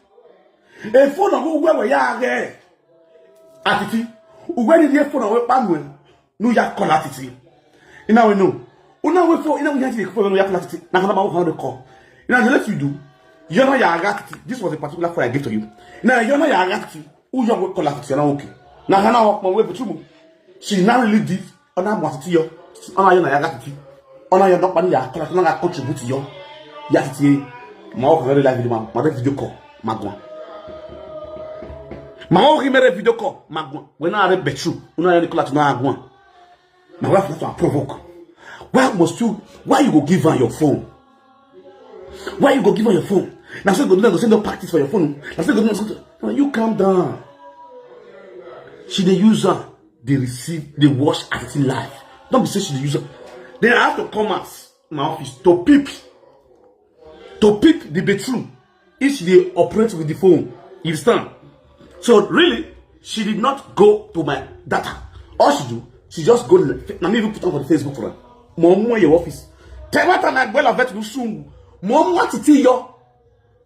A phone of who where we are there. Atiti. Where did the phone of Panwell? No ya call Atiti. Ina we know. Una we for ina we ya call Atiti. Na kana ma we call. Ina let you do. You know ya Atiti. This was a particular phone I gave to you. Now you know ya Atiti. Who you we call Atiti na okay. Na kana wa we butumu. She now really did. Ona mo Atiti yo. Ona yo na ya Atiti. Ona yo no pa ni ya call na contribute yo. Ya Atiti. Ma o ko very live video ma. Ma video call. Ma go. Ma o ki mere video call. Ma go. We na re betru. Una yo ni call na go. My wife not to provoke. Why must you? Why you go give her your phone? Why you go give her your phone? Now so go do go send no practice for your phone. Now so go do something. Now you calm down. She dey use her. They receive. They watch acting live. Don't be say she dey use her. Then I have to come out my office to peep, to peep the bedroom. If she dey operate with the phone, you understand? So really, she did not go to my data. All she do, she just go. Na me even put on for the Facebook for her. Mo mo your office. Tell her that my well of vet soon. Mo mo Atiti yo.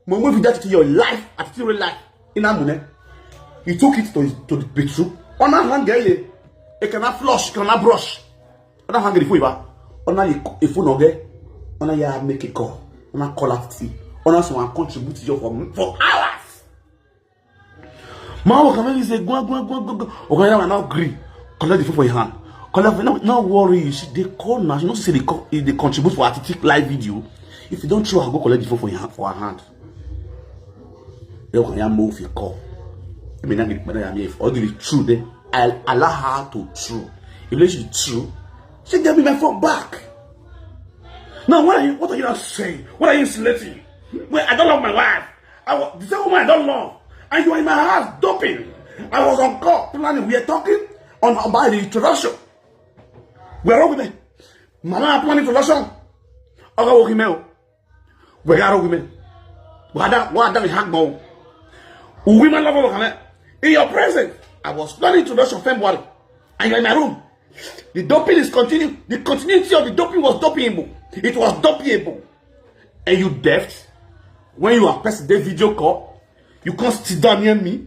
Mo mo video Atiti yo life, Atiti real life. In Amune, he took it to his, to the bedroom. On a hand, eh, it cannot flush, cannot brush. Ona hang the phone ba. Ona ye a phone oge. Ona ya make a call. Ona call Atiti. Ona so and contribute you for for hours. Ma o come say gwa gwa gwa gwa. O come now gree. Collect the phone for your hand. Collect no no worry. She dey call now. She no say they call. If they contribute for Atiti live video. If you don't show her, go collect the phone for your hand, for her hand. They can ya move your call. I mean, I mean, I mean, if all the true, then I'll allow her to true. If it's true, she give me my phone back. Now, what are you? What are you not saying? What are you insinuating? Well, I don't love my wife. I was the same woman I don't love, and you are in my house doping. I was on call planning. We are talking on about the introduction. We are wrong with me. Mama planning introduction. Okay, okay, man. We are wrong with me. What that? What that? Hagmo. Women love over. In your presence, I was planning introduction February, and you're in my room. The doping is continuing. The continuity of the doping was doping. It was doping. And you deaf. When you are person, they video call. You can't sit down near me.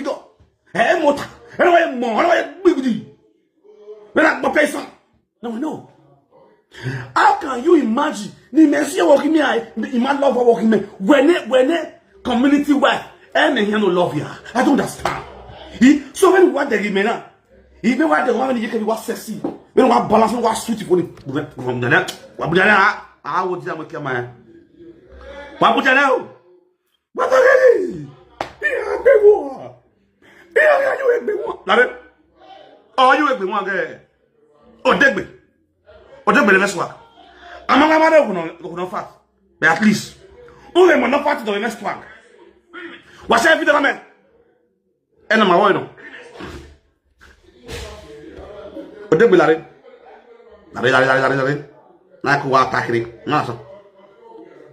figure. Eh, mota. Eh, why mo? Eh, why big di? Where that boy person? No, no. How can you imagine? Ni me see working me, I, ima love working me. When it, when it, community wife, and me here no love ya. I don't understand. He, so when what they give me now? He me what they want me to be what sexy. When what balance, what sweet for me. What would you know? What would you know? What are you? Here, big one. Here, you a big one. Lare. Oh, you a big one, girl. Oh, Degbe. Oh, Degbe, the next one. I'm not going to fat. But at least. Only my not fat to the next one. What's everything, man? Ena ma woy no. Odegbe lare. Lare, lare, lare, lare, lare. Na ko wa takiri. Na so.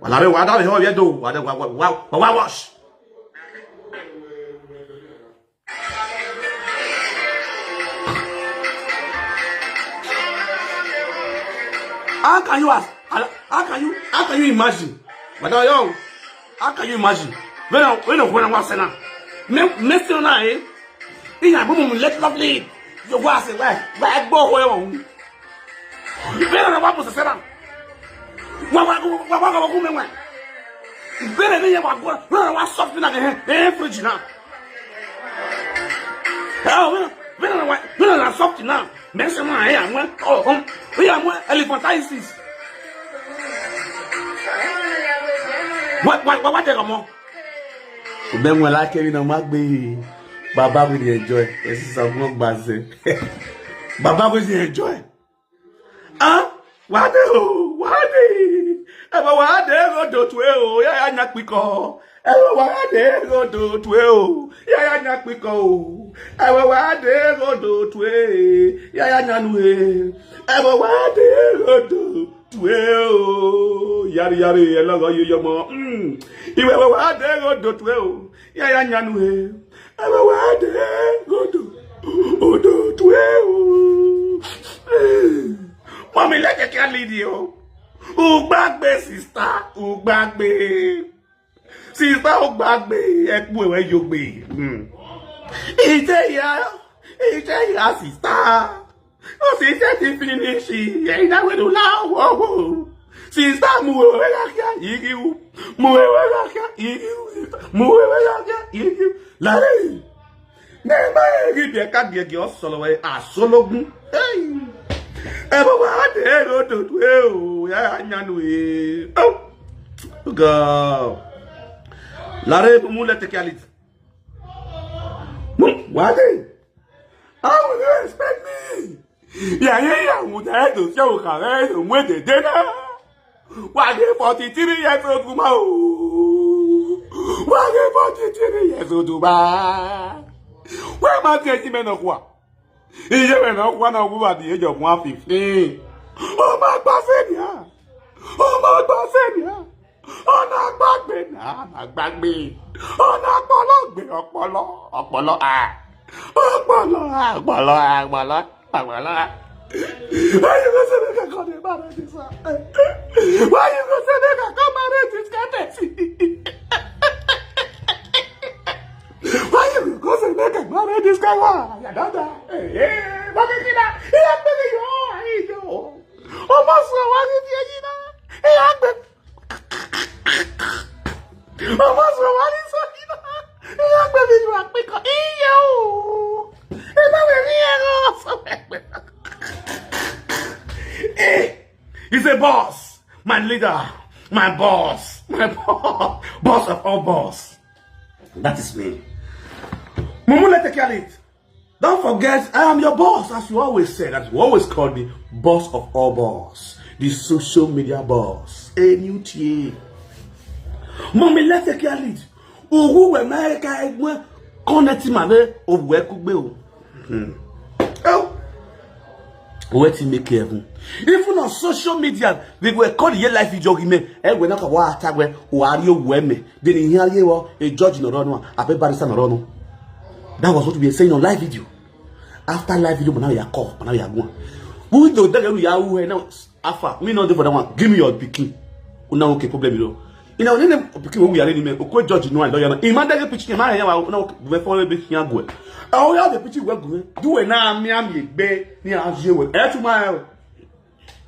Wa lare wa da ho ye do. Wa da wa wa wa wa wash. How can you ask? How can you, how can you imagine? Madam, yo, how can you imagine? When I, when I, when I was saying that, me, me still na, eh? Iya, boom, let lovely. You go say, why? Why go where you? When I was saying that, why, why, why, why, why, why, why, why? When I was, when I was something like, eh, eh, fridge now. Oh, when, when I, when I was something now. Mese ma ya mwe, oh, um, ya mwe elephantiasis. What, what, what, what take more? Ube mwe like mi na magbe. Baba we dey enjoy. Esi sa mo gbaze. Baba we dey enjoy. Ah, wade o, wade. Ebe wade go do twe o, ya ya nya piko. Ewe wa de rodo twe o, ya ya nya piko o. Ewe wa de rodo twe, ya ya nya nu e. Ewe wa de rodo twe o, yari yari e logo yo yo mo. Mm. Iwe wa de rodo twe o, ya ya nya nu e. Ewe wa de rodo, odo twe o. Eh. Mommy, let the cat lead you. Ugbagbe, sister, ugbagbe. Sister, ó gbàgbé, ẹ kú ẹ̀wẹ̀ yóò gbé. Hmm. Ìjẹ́ ìyá, ìjẹ́ ìyá, sister. Ó sì ṣe ti finish, ẹ̀yin náà wẹ̀lú láwọ̀ wò. Sister, mú ewé kíákíá, yìí kí wú. Mú ewé kíákíá, yìí kí wú, sister. Mú ewé kíákíá, yìí kí wú. Lálẹ́ yìí, n'ebe eri bịa ka gị gị ọsọrọ wee asọlọgwu. Hey! Ebe wa de rodo twe o, ya ya nya nu e. Oh! God. Lare bu mu le take it. Mu, what? How will you expect me? Ya ya ya mu da do so ka re do mu de de na. Wage forty-three years old woman o. Wage forty-three years old woman. Where man take him no kwa? Iye me no kwa na wo at the age of one fifteen. Ó máa gbà senior. Ó máa gbà senior. Ó máa gbàgbé na, máa gbàgbé. Ó máa pọlọ gbé ọpọlọ, ọpọlọ a. Ọpọlọ, ọpọlọ, ọpọlọ, ọpọlọ. Why you go say make I come dey marry this one? Why you go say make I come marry this kind person? Why you go say make I marry this kind one? Ya dada. Eh, eh, what is it? He has been your age. Almost one year, you know. He has been Ọmọ sọ wá ní sọ yìí náà. Ìyá gbé mi ju àpékọ. Iye o. Ẹ bá wẹ̀ rí ẹ̀rọ ọ̀sán pẹ̀pẹ̀. Eh, he's a boss. My leader. My boss. My boss. Boss of all boss. That is me. Mumu, let take care of it. Don't forget, I am your boss, as you always say, that you always call me boss of all boss, the social media boss. N U T A. Mommy, let's take your lead. Uhu we America egwe connect ma ve owe kugbe o. Hmm. Oh. Wetin make heaven? Even on social media, we were called ye life video me. Egwe na ka wa attack we o ari owe me. Then he hear you a judge no run, a barrister no run. That was what we were saying on live video. After live video, now you are call, now you are going. Who do that? You are who now? Alpha, we not there for that one. Give me your pikin. Una okay problem you know. You know, name pikin we are in me. Okay, judge no, I don't know. Imagine the pikin, my yeah, now we follow the pikin go. Oh, yeah, the pikin we go. Do we na mi am ye be ni aje we. E tu ma e.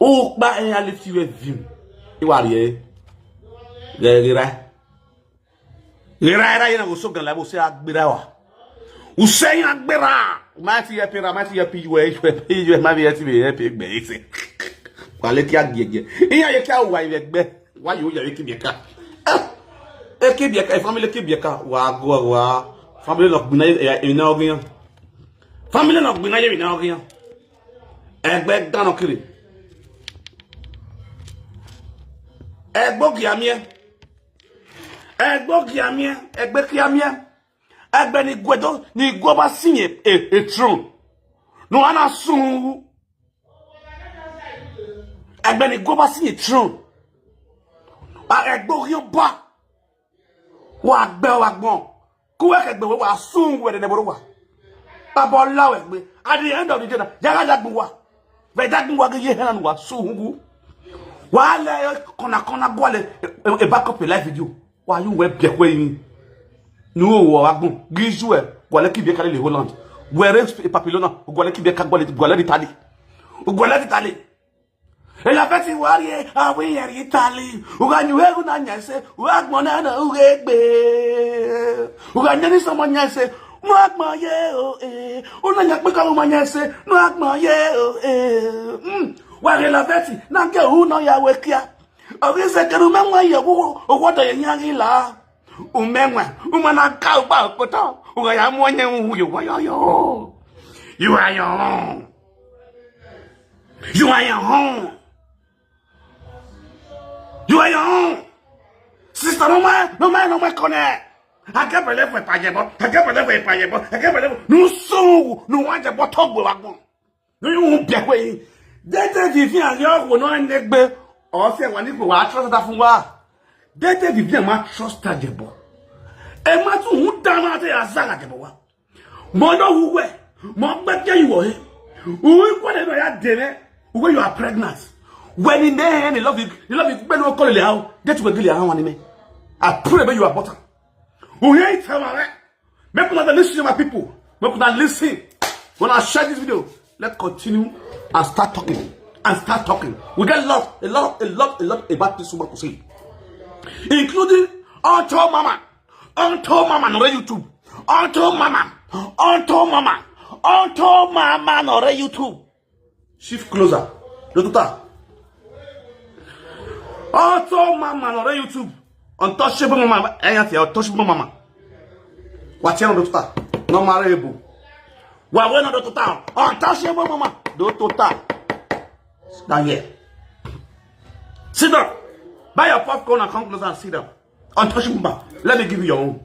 O kpa en ya lift you vim. Iwa rie. Gera. Gera era yena go so gan la bo se agbera wa. U se yena agbera. Ma ti ye pera, ma ti ye pi we, we pi we ma bi ye ti be ye pe gbe ise. Kwa le ki agiege. Iya ye ki awa iwe gbe. Wa yo ya ki bieka. E ki bieka, e family ki bieka. Wa go wa. Family no gbina ye na ogiyan. Family no gbina ye na ogiyan. Egbe gano kiri. Egbo ki amie. Egbo ki amie. Egbe ki amie. Egbe ni gwedo ni gwoba sinye e, e throne. No ana sungu. Egbe ni gwoba sinye throne. Ba egbo yo ba. Wa gbe wa gbon. Kuwe ke gbe wa sungu we de boro wa. Baba la we gbe. At the end of the day, na, ya ga dagbu wa. Ve dagbu wa ge ye hena wa sungu. Wa le kona kona gwa le e, e, e back up a live video. Wa yu we bie kwe yin. Nu o wa gbon. Gizu e. Gwa le ki bie ka le Holland. Where is Papilona? Gwa le ki bie ka gwa le, gwa le Italy. Gwa le Italy. Ela feti wari e, awi yari Italy. Uga nyu egu na nyese, wa gbon na na uge gbe. Uga nyani somo nyese, wa gbon ye o e. Una nya pe ka uma nyese, wa gbon ye o e. Mm. Wa ela feti, na ke u no ya we kia. Ogi se keru me nwa ye wo, o wo do ye nyagi la. Umenwa, uma na ka uba okoto. Uga ya mo nye u yo wa yo yo. You are your own. You are your own. You are your own. Sister, no man, no man, no man connect. I can't believe we payable. I can't believe we payable. I can't believe no so no one just bought talk with one. No you won't be away. Dede Vivian yo wo no negbe. O se wa ni ko wa trust that fun wa. Dede Vivian ma trust that jebo. E ma tu hu da ma te azaga jebo wa. Mo no hu we. Mo gbe ke you wo he. U ko de no ya de me. When you are pregnant. When in there and love you, you love you, but no call it out. That will be how one me. I pray that you are butter. Who hear it, tell me. Make una listen, my people. Make una listen. When I share this video, let's continue and start talking. And start talking. We get a lot, a lot, a lot, a lot about this woman to say. Including Auto Mama. Auto Mama on YouTube. Auto Mama. Auto Mama. Auto Mama on YouTube. Shift closer. Lotuta. Auto Mama on YouTube. Untouchable Mama. Anything Untouchable Mama. Watch out, Lotuta. No marable. Wa we no Lotuta. Untouchable Mama. Lotuta. Sit down here. Sit down. Buy your popcorn and come closer and sit down. Untouchable Mama. Let me give you your own.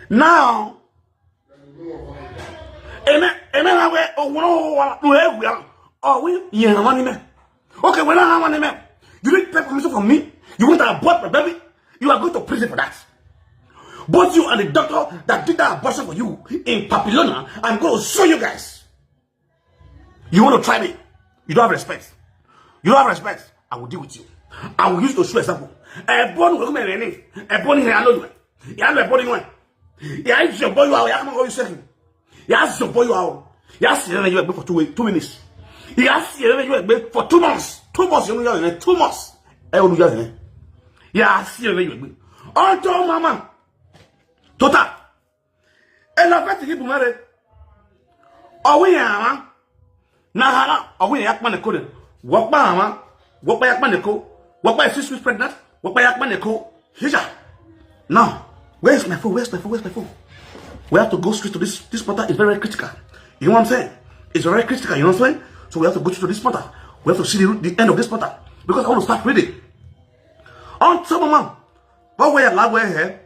Now, Amen. Amen. I will. Oh, no, no, no, no. Oh, we. Yeah, money man. Okay, when I have money man, you need to pay permission from me. You want to abort my baby? You are going to prison for that. Both you and the doctor that did that abortion for you in Papillona, I'm going to show you guys. You want to try me? You don't have respect. You don't have respect. I will deal with you. I will use to show example. Ebon will come in. Ebon here alone. Ya lo ebon inwe. Ya is your boy you are. Ya come go you second. Ya is your boy you are. Ya see you for two, two minutes. Ya see you for two months. Two months you know you are two months. I will you are. Ya see you. Unto mama. Total. Ela fati ki bumare. Owi ya ma. Na hala owi ya kpane ko de. Wakpa ama. Wakpa ya kpane ko. Wakpa is six weeks pregnant. Wakpa ya kpane ko. Hija. Now, where's my phone? Where's my phone? Where's my phone? We have to go straight to this. This matter is very critical. You know what I'm saying? It's very critical. You know what I'm saying? So we have to go to this matter. We have to see the, the end of this matter because I want to start reading. On top of mom, what way I love where here?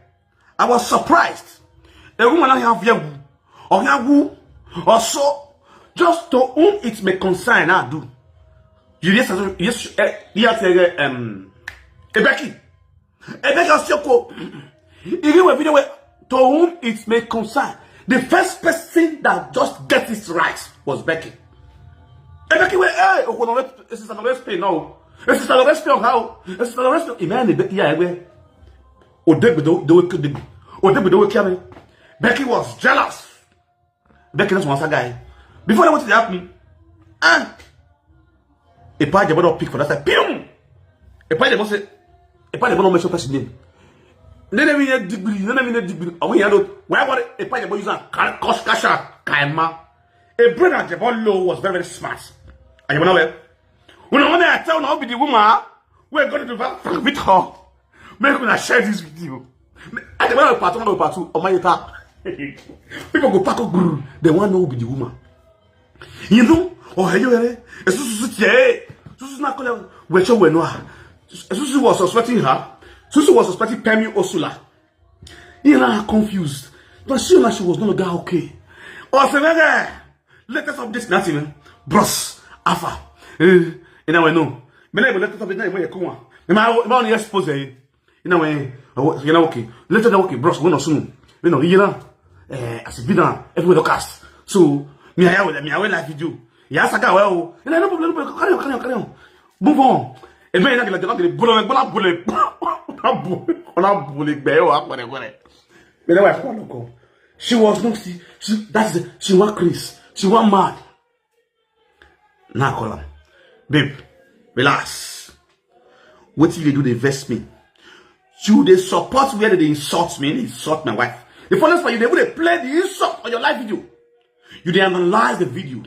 I was surprised. A woman I have here, or here who, or so, just to whom it may concern, I do. You yes, yes, eh, yes, eh, um, Ebeki. Ebeki Osioko. If you were video where to whom it may concern, the first person that just get it right was Becky. Ebeki where, eh, oh, no, it's not a respect now. It's not a respect how? It's not a respect. Imagine, yeah, where. Odegbe do do ke degbe. Odegbe do ke ame. Becky was jealous. Becky was one guy. Before that, what did happen? Ah. A part of pick for that side. Pium. A part of say. A part of mention person name. Nene mi ne degree. Nene mi ne degree. Awi ya do. Why what a part of use and cost kasha kaima. A brother Jebo Low was very, very smart. And you know where? When I want to tell now be the woman where go to the with her. Make una share this video. I dey want part one or part two of my ta. People go pack up guru. They want to be the woman. You know, or hey you eh? Susu tie. Susu na kole. We cho we no. Susu was suspecting her. Susu was suspecting Pemi Osula. You know, confused. But she, she was no longer okay. Or say, latest update nothing, man. Bros, Alpha. Eh, you know, I know. Me na latest update na mo ye kuma. Me ma ma on expose eh. You know, eh, you know, okay. Later than okay, bros, we no soon. You know, you know, eh, as it be now, everywhere the cast. So me I will me I will live video. Yeah, saka well. You know, no problem, no problem. Carry on, carry on, carry on. Move on. E me na gele gele bolo me bola bole. Na bole, na bole gbe o apere pere. Me na wa ko ko. She was no she, she that's the, she want Chris. She want mad. Now I call am. Babe, relax. What you dey do dey vex me? You dey support where they insult me, they insult my wife. The funniest part, you dey even dey play the insult on your live video. You dey analyze the video.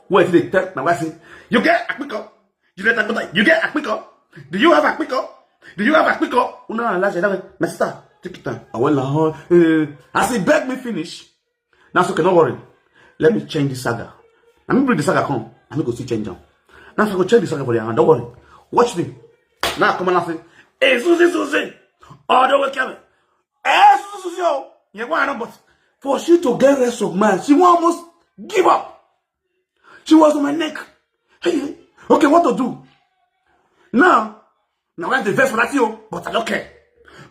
Where they tell my wife say, you get akpiko? You get akpiko? You get akpiko? Do you have akpiko? Do you have akpiko? Una analyze that way. My sister, take your time. I will, uh, as he beg me finish, now so okay, no worry. Let me change the saga. Let me bring the saga come. Let me go see change them. Now so I go change the saga for your hand. Don't worry. Watch me. Now come on, I say, hey, Susie, Susie. Oh, don't wake up. Hey, Susie, Susie, oh. Yeah, why not? But for she to get rest of mind, she won't almost give up. She was on my neck. Hey, okay, what to do? Now, now I have the verse for that you, but I don't care.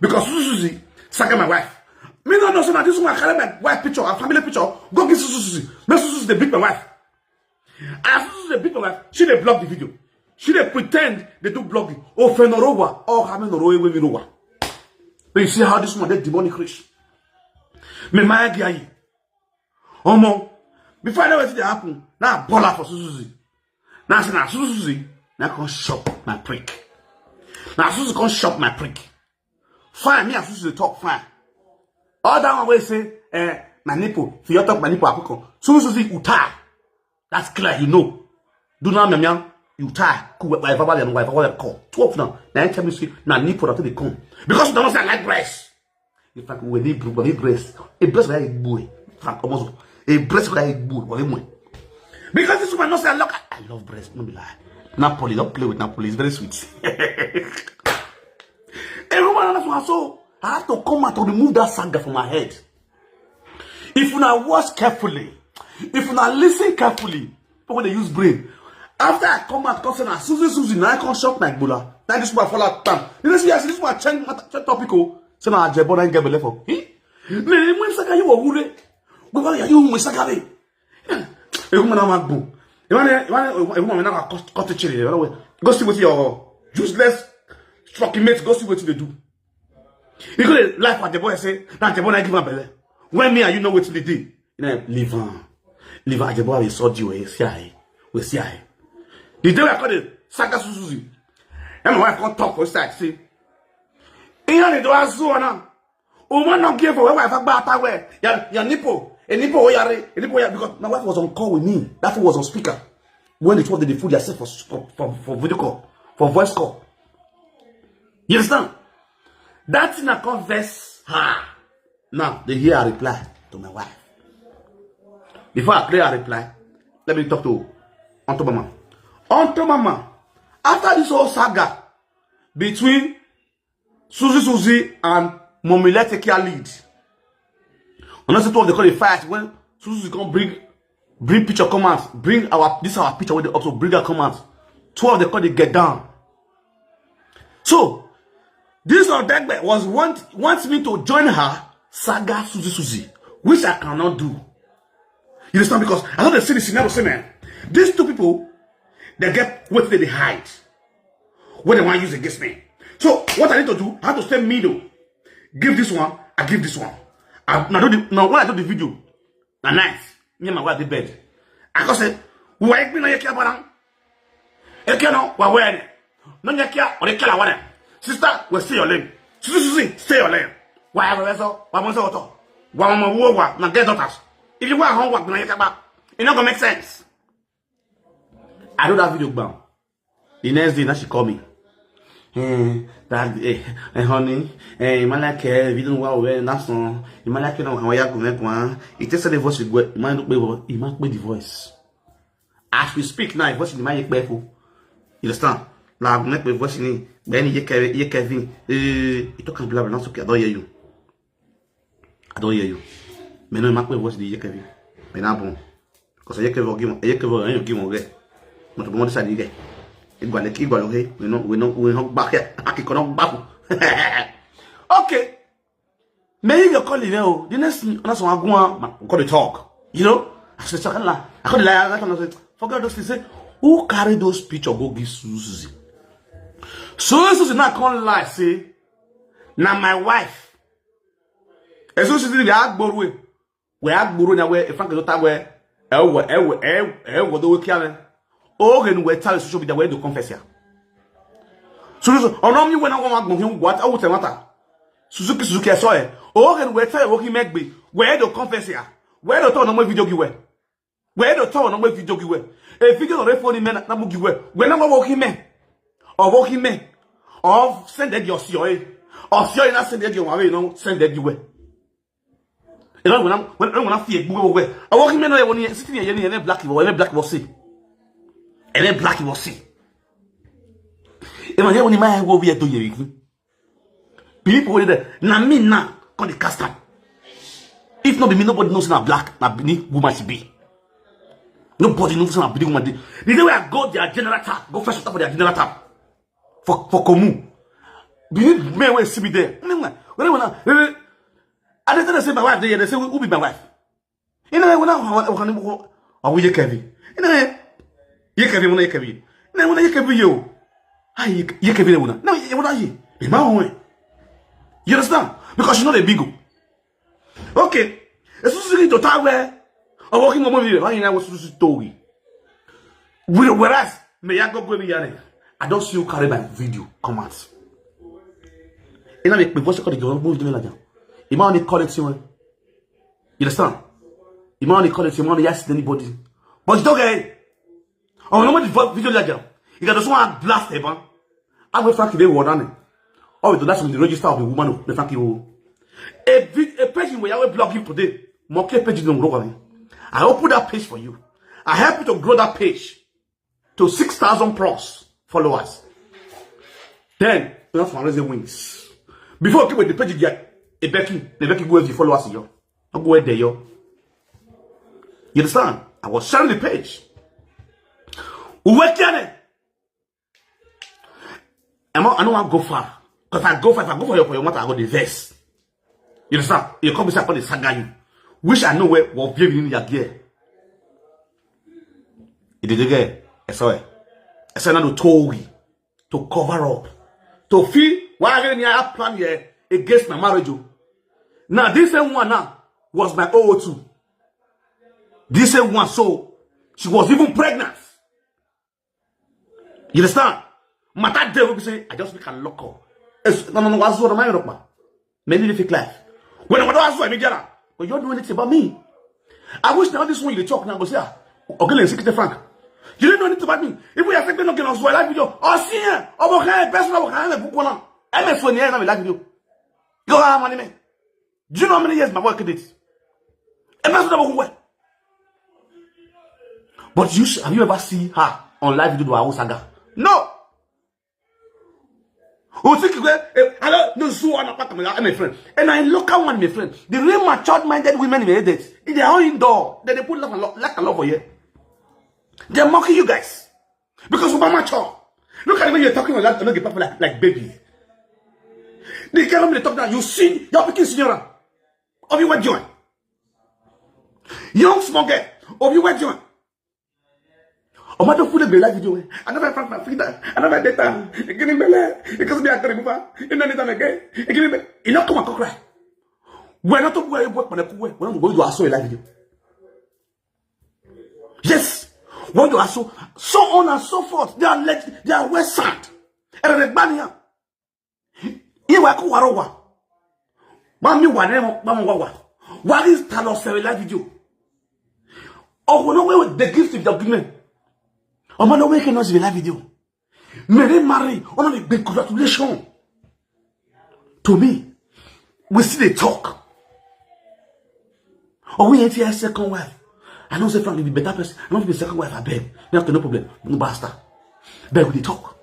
Because Susie, Susie, saga my wife. Me no know say na this woman carry my wife picture, her family picture, go give Susie. Make Susie dey beat my wife. As Susie dey beat my wife, she dey block the video. She dey pretend dey do blogging. Ofe norowa, oh hame norowe we mirowa. But you see how this woman dey demonic rich. Me my guy. Omo, before I know wetin dey happen, now I ball out for Susie. Now I say na Susie, now come shop my prick. Now Susie come shop my prick. Fine, me and Susie dey talk fine. All that one wey say, eh, my nipple, if you talk my nipple, I cook am. Susie, you tie. That's clear, you know. Do now, myan, you tie. Cool, whatever, whatever, whatever, call. Twelve now. Now you tell me say na nipple that they come because you don't say I like breast. In fact, we need we need breast. A breast like boy. In fact, almost a breast like boy. What you mean? Because this woman not say I love I love breast. No be lie. Napoli, don't play with Napoli. It's very sweet. A woman that's one so I have to come out to remove that saga from my head. If una watch carefully, if una listen carefully, people dey use brain. After I come out, come say na Susie Susie, na I come shop my gbola. That this one fall out. Bam. You know, see, as this one change matter, change topic. Oh, say na Ajebo na get belle for. Eh? Me, me, saka you were wure. We were you, we saka me. A woman, I'm a boo. You want to, you want to, you want to cut the chili. Go see what your useless struck mate. Go see what they do. You go to life at the boy say that the boy not give up belly. When me and you know what they do, you know, live on, live on. The boy we saw you. We see I, we see I. The day I call the saga Suzuzi, and my wife can't talk for side. See, you know the door so now. Woman not give for where wife back where your your nipple, a nipple where you are, a nipple where, because my wife was on call with me. That phone was on speaker. When it was the food yourself for, for, for, for video call, for voice call. You understand? That thing I confess her. Now they hear a reply to my wife. Before I play a reply, let me talk to Aunt Mama. Aunt Mama, after this whole saga between Susie Susie and Mommy, let's take your lead. And also two of the call the fight when Susie come bring bring picture come out, bring our this our picture with the also bring her come out. Two of the call they get down. So this Odegbe was want wants me to join her saga Susie Susie, which I cannot do. You understand? Because I know they see the scenario, say, man, these two people, they get what they hide, what they want to use against me. So what I need to do, I have to stay middle. Give this one, I give this one. I, now, do the, now when I do the video, na night, me and my wife dey bed. I go say, "Why you no yeke abana? Eke no, wa wene. No yeke, or eke la wene. Sister, we stay your lane. Susu, susu, stay your lane. Why am I so? Why am I so? Why am I wo wa? Na get daughters. If you want home work, na yeke ba. It not gonna make sense." I do that video, bam. The next day, now she call me. Eh, that, eh, eh, honey, eh, you might like, eh, video wa we na so. You might like, you know, how you go make one. It takes the voice you go, you might look, you might play the voice. As we speak now, voice in my ear. You understand? Now, I make my voice in, then you Kevin, you Kevin, eh, you talk and blah, blah, not okay. I don't hear you. I don't hear you. Me no make my voice the you Kevin. Me na bon. Because you Kevin give one, you Kevin, you give one. But the one side you get. You go like, you go like, hey, we no, we no, we no back here. I can cannot back. Okay. May you call it, oh. The next thing, that's what I go on. Call the talk. You know? I said, "Sakala." I call the lie. I said, "Forget those things." Say, who carry those picture go give Susie? Susie now come lie, say, "Na my wife." As soon as they act Borwe, we act Borwe now where, if I can tell where, eh, we, eh, we, eh, eh, we do we care. Oh, then we tell social media where to confess here. So, so, oh, no, me when I want to go, what, I would say, what? Suzuki, Suzuki, I saw it. Oh, then we tell you, what he make be, where to confess here? Where to tell no more video give way? Where to tell no more video give way? A video no funny man, na mu give way. When I walk him man, or walk him man, or send that your C O A, or C O A not send that your way, no, send that give way. You know, when I'm, when, when I feel good, where I walk him man, I want to sit here, and black, and black was see, and black was see. And I hear when my go be a do you. People wey dey there, na me now come dey cast am. If not be me, nobody knows na black, na Benin woman she be. Nobody knows na Benin woman dey. The day wey I go their general tap, go fetch water for their general tap for, for Komu. Benin men wey see me there. When, when, when, I dey tell them say my wife dey here, they say, "Who be my wife?" You know, when I, when I, when I, when I, when I, Yekevi. You know, Yekevi, when I Yekevi. You know, when I Yekevi, yo. Hi, Yekevi, when I, no, when I, you. Be my own. You understand? Because you know the big. Okay. As soon as you get to tower, or walking on movie, why you know what to story? Whereas, me, I go go me, I don't see you carry my video, come out. You know, me, me, what's it called? You must call it, you know. You understand? You might only call it, you might only ask anybody. But it's okay. Oh, no, the vo-, video like that. You got this one blast, eh, man. I will fuck the one on it. Oh, that's when the register of the woman, the fuck you. A vi-, a page where I will block you today. More clear page in the world. I open that page for you. I help you to grow that page to six thousand plus followers. Then, you have to raise the wings. Before you keep with the page, you get a Becky, the Becky go with the followers, yo. I go there, yo. You understand? I was sharing the page. Uwe Kene. I'm not, I don't want to go far. Because I go far, if I go for your, for your matter, I go the verse. You understand? You come beside, I call the saga you. Which I know where, what view in your gear. Idede girl, I saw it. I said, "Now to told we to cover up, to feel why I have plan here against my marriage." Oh. Now this same one now was my O O two. This same one, so she was even pregnant. You understand? Matter there will be say, "I just make a lock up." It's, no, no, no, what's what am I rock? Many different life. When I was so, I mean, but you don't know anything about me. I wish now this one you talk now, go say, "Ah, okay, let's get the Frank." You don't know anything about me. If we are second, okay, I'll swear live video. Oh, see, eh, oh, okay, best of all, I'm a book one. M S one, yeah, I'm a live video. You are money, man. Do you know how many years my work did? A person never who. But you sh- have you ever seen her on live video do her own saga? No. Who think you go, eh, hello, no, so on, my friend. And I look at one, my friend. The real matured minded women in the days, they are all indoor. Then they put love and love, like a love for you. They're mocking you guys. Because we're mature. Look at the way you're talking like that, not the people like, like baby. The girl when they talk now, you see, you're picking signora. Of you were doing. Young small girl, of you were doing. Oh, my, don't put a live video. I never found my freedom. I never did that. You give me belly. Because me, I can't remember. You know, anytime again. You give me belly. You know, come and cry. We're not talking about what, we're not going to ask you a live video. Yes. When you are so, so on and so forth. They are let, they are well sent. And the man here. Iwe ku waro wa. Mami wa ne mo, mami wa wa. What is talo se live video? Oh, no way with the gift of the agreement. Oh, man, no way can not see live video. Mere Mary, oh, no, big congratulations. To me, we see the talk. Oh, we ain't here second wife. I don't say Frank be better person. I don't be second wife, I beg. No, no problem. No bastard. Beg with the talk.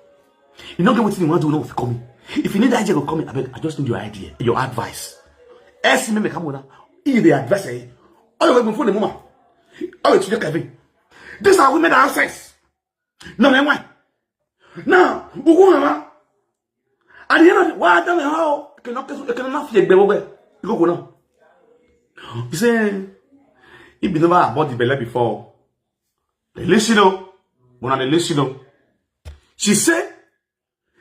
You know, get what you want to know if you come in. If you need idea, go come in. I beg, I just need your idea, your advice. Ask me, come on. He the advice, eh? All the way before the mama. All the way to the Kevin. These are women that have sense. No, no, why? Now, who am I? At the end of the, why tell me how? You cannot, you cannot fear the way. You go now. You say, if you never abort the belly before, they listen, oh. When they listen, oh. She said,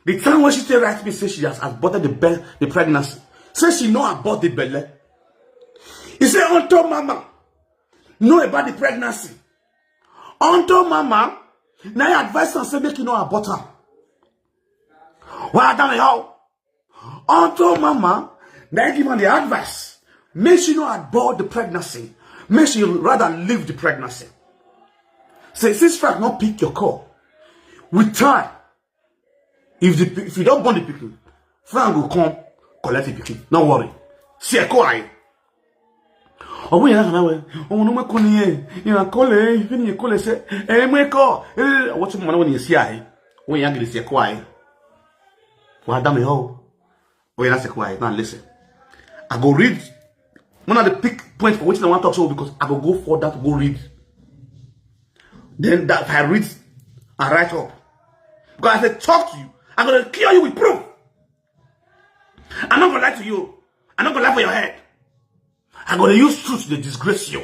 the time when she tell write me, say she has aborted the be- the pregnancy. Say she know about the belly. He say, unto mama, know about the pregnancy. Unto mama, now I advise her, say, make you know about her. Why I tell you how? Unto mama, now I give her the advice. Make she know about the pregnancy. Make she rather leave the pregnancy. Say, since Frank not pick your call, with time, if the, if you don't born the pikin, Frank will come collect the pikin. No worry. See, I call I. Oh, we are now. Oh, no, we call here. You are calling. You finish call say, eh, we call. Eh, what's your man when you see I? When you angry, say call I. Well, damn it, oh. Oh, yeah, that's a quiet. Now listen. I go read. One of the big points for which I want to talk so because I go go for that go read. Then that if I read, I write up. Because as I talk to you, I'm gonna kill you with proof. I'm not gonna lie to you. I'm not gonna lie for your head. I'm gonna use truth to disgrace you.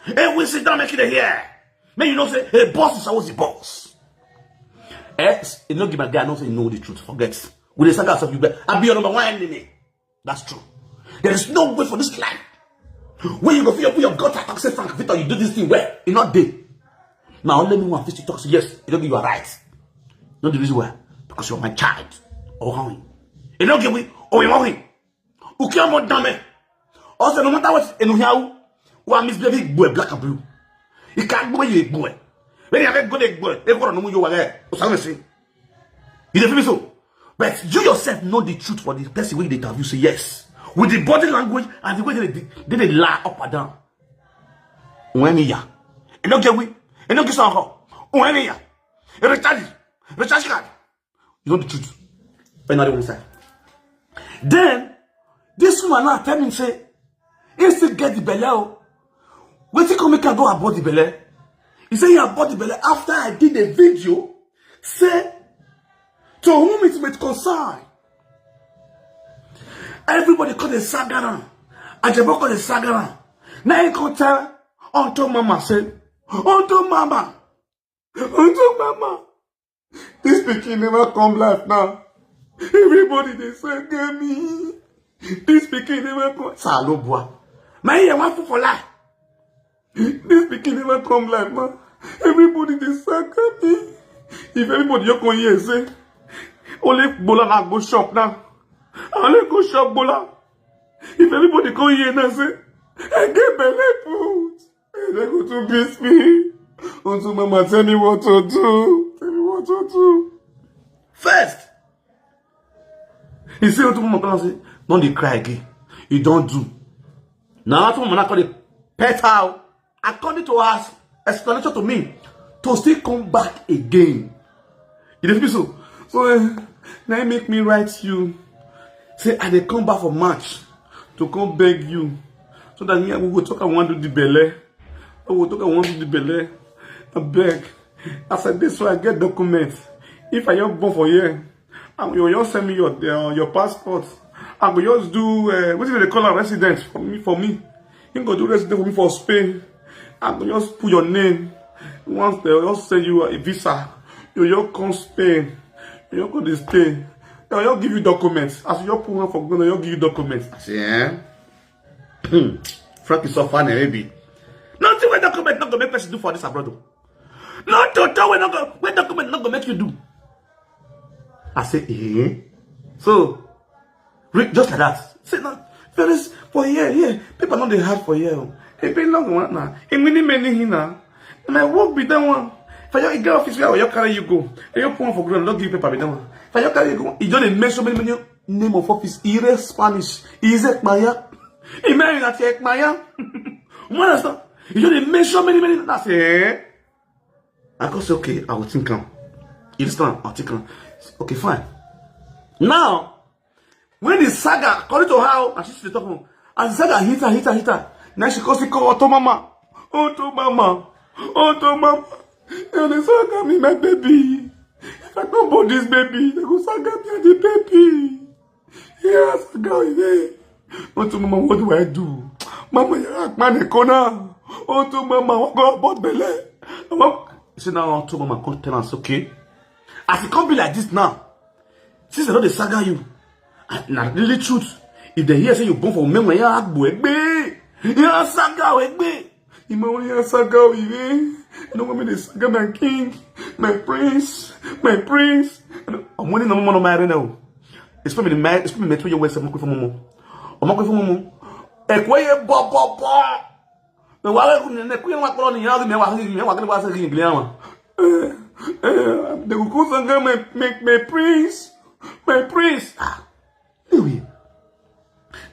Hey, we sit down, make it here. Man, you know say, hey, boss is always the boss. Eh, you know, give my guy, I don't say know the truth. Forget. We dey saga of you, but I be your number one enemy. That's true. There is no way for this life. When you go feel put your gut attack, say Frank Victor, you do this thing well. You not dey. Now only me one fit to talk say yes, you don't be your right. Not the reason why. Because you're my child. Oh, how? You don't give me. Oh, you want me? Ukiamo dame. Also, no matter what, and how, who are Miss Baby boy, black and blue. You can't go you boy. When you have a good boy, they go on you were there. Or something. You dey feel me so? But you yourself know the truth for the person wey dey interview say yes. With the body language and the way they dey, they dey lie up and down. When ya, e no get we, e no get some ho. When ya, e recharge, recharge card. You know the truth. Another one side. Then this woman now tell me say he still get the belle. Oh. Wetin come make am go abort the belle? He say he abort the belle after I did a video. Say to whom it may concern. Everybody call the sagaran. Ajebo call the sagaran. Now he come tell unto mama say, unto mama. Unto mama. This pikin never come life now. Everybody dey say, "Get me." This pikin never come. Salobua. My ear wan full for life. This pikin never come life now. Everybody dey say, "Get me." If everybody just come here say, "Only Gbola na go shop now." Only go shop Gbola. If everybody come here now say, "I get belle put." They go to beat me. Unto mama, tell me what to do. Tell me what to do. First, he say unto mama, come say, "Don't dey cry again. You don't do." Now that woman, I call it pet out. According to her explanation to me, to still come back again. You dey feel so? So, eh, now make me write you. Say, I dey come back for March to come beg you. So that me, we go talk, I want to do the belle. I will talk, I want to do the belle. I beg. As I dey so, I get documents. If I just born for here, and you just send me your, uh, your passport. I go just do, uh, what do they call a resident for me, for me. You go do resident for me for Spain. I go just put your name. Once they just send you a visa, you just come Spain. You just go to Spain. They just give you documents. As you just put one for ground, they just give you documents. I say, eh? Hmm. Frank is so funny, maybe. Nothing wey document not gonna make person do for this abroad, oh. Not to tell wey not go, wey document not gonna make you do. I say, eh? So, re-, just like that. Say, no, very s-, for here, here, people not dey hard for here, oh. They pay long one now. In many, many here now. And I work with that one. If I just get office where I just carry you go, and you put one for ground, don't give paper with that one. If I just carry you go, you don't make so many, many name of office. He read Spanish. He is Ekpaya. He married at Ekpaya. You understand? You don't make so many, many. That's it. I go say, "Okay, I will think am." You understand? I'll think am. Okay, fine. Now, when the saga, according to how, as she dey talk, as the saga hit her, hit her, hit her, now she come still call, "Auto mama, Auto mama, Auto mama." And the saga me, my baby. If I don't born this baby, they go saga me and the baby. Yes, go away. Unto mama, what do I do? Mama, you act man a corner. Unto mama, what go about belle? Mama, see now, unto mama, come tell us, okay? As it come be like this now, since I know they saga you, ah, na really truth. If they hear say you born for women, when you act boy, egbe, you saga egbe. You know when you saga, you, eh? You know when they saga my king, my prince, my prince. I'm winning the moment of my arena. It's probably the man, it's probably me twenty years, I'm going for mama. I'm going for mama. Ekwe ye bo bo bo. Me wa ku ne ku wa ko ni ya me wa ni me wa ni wa sa ni gile wa. Eh, eh, they go come saga my, my, my prince, my prince. Ah, anyway.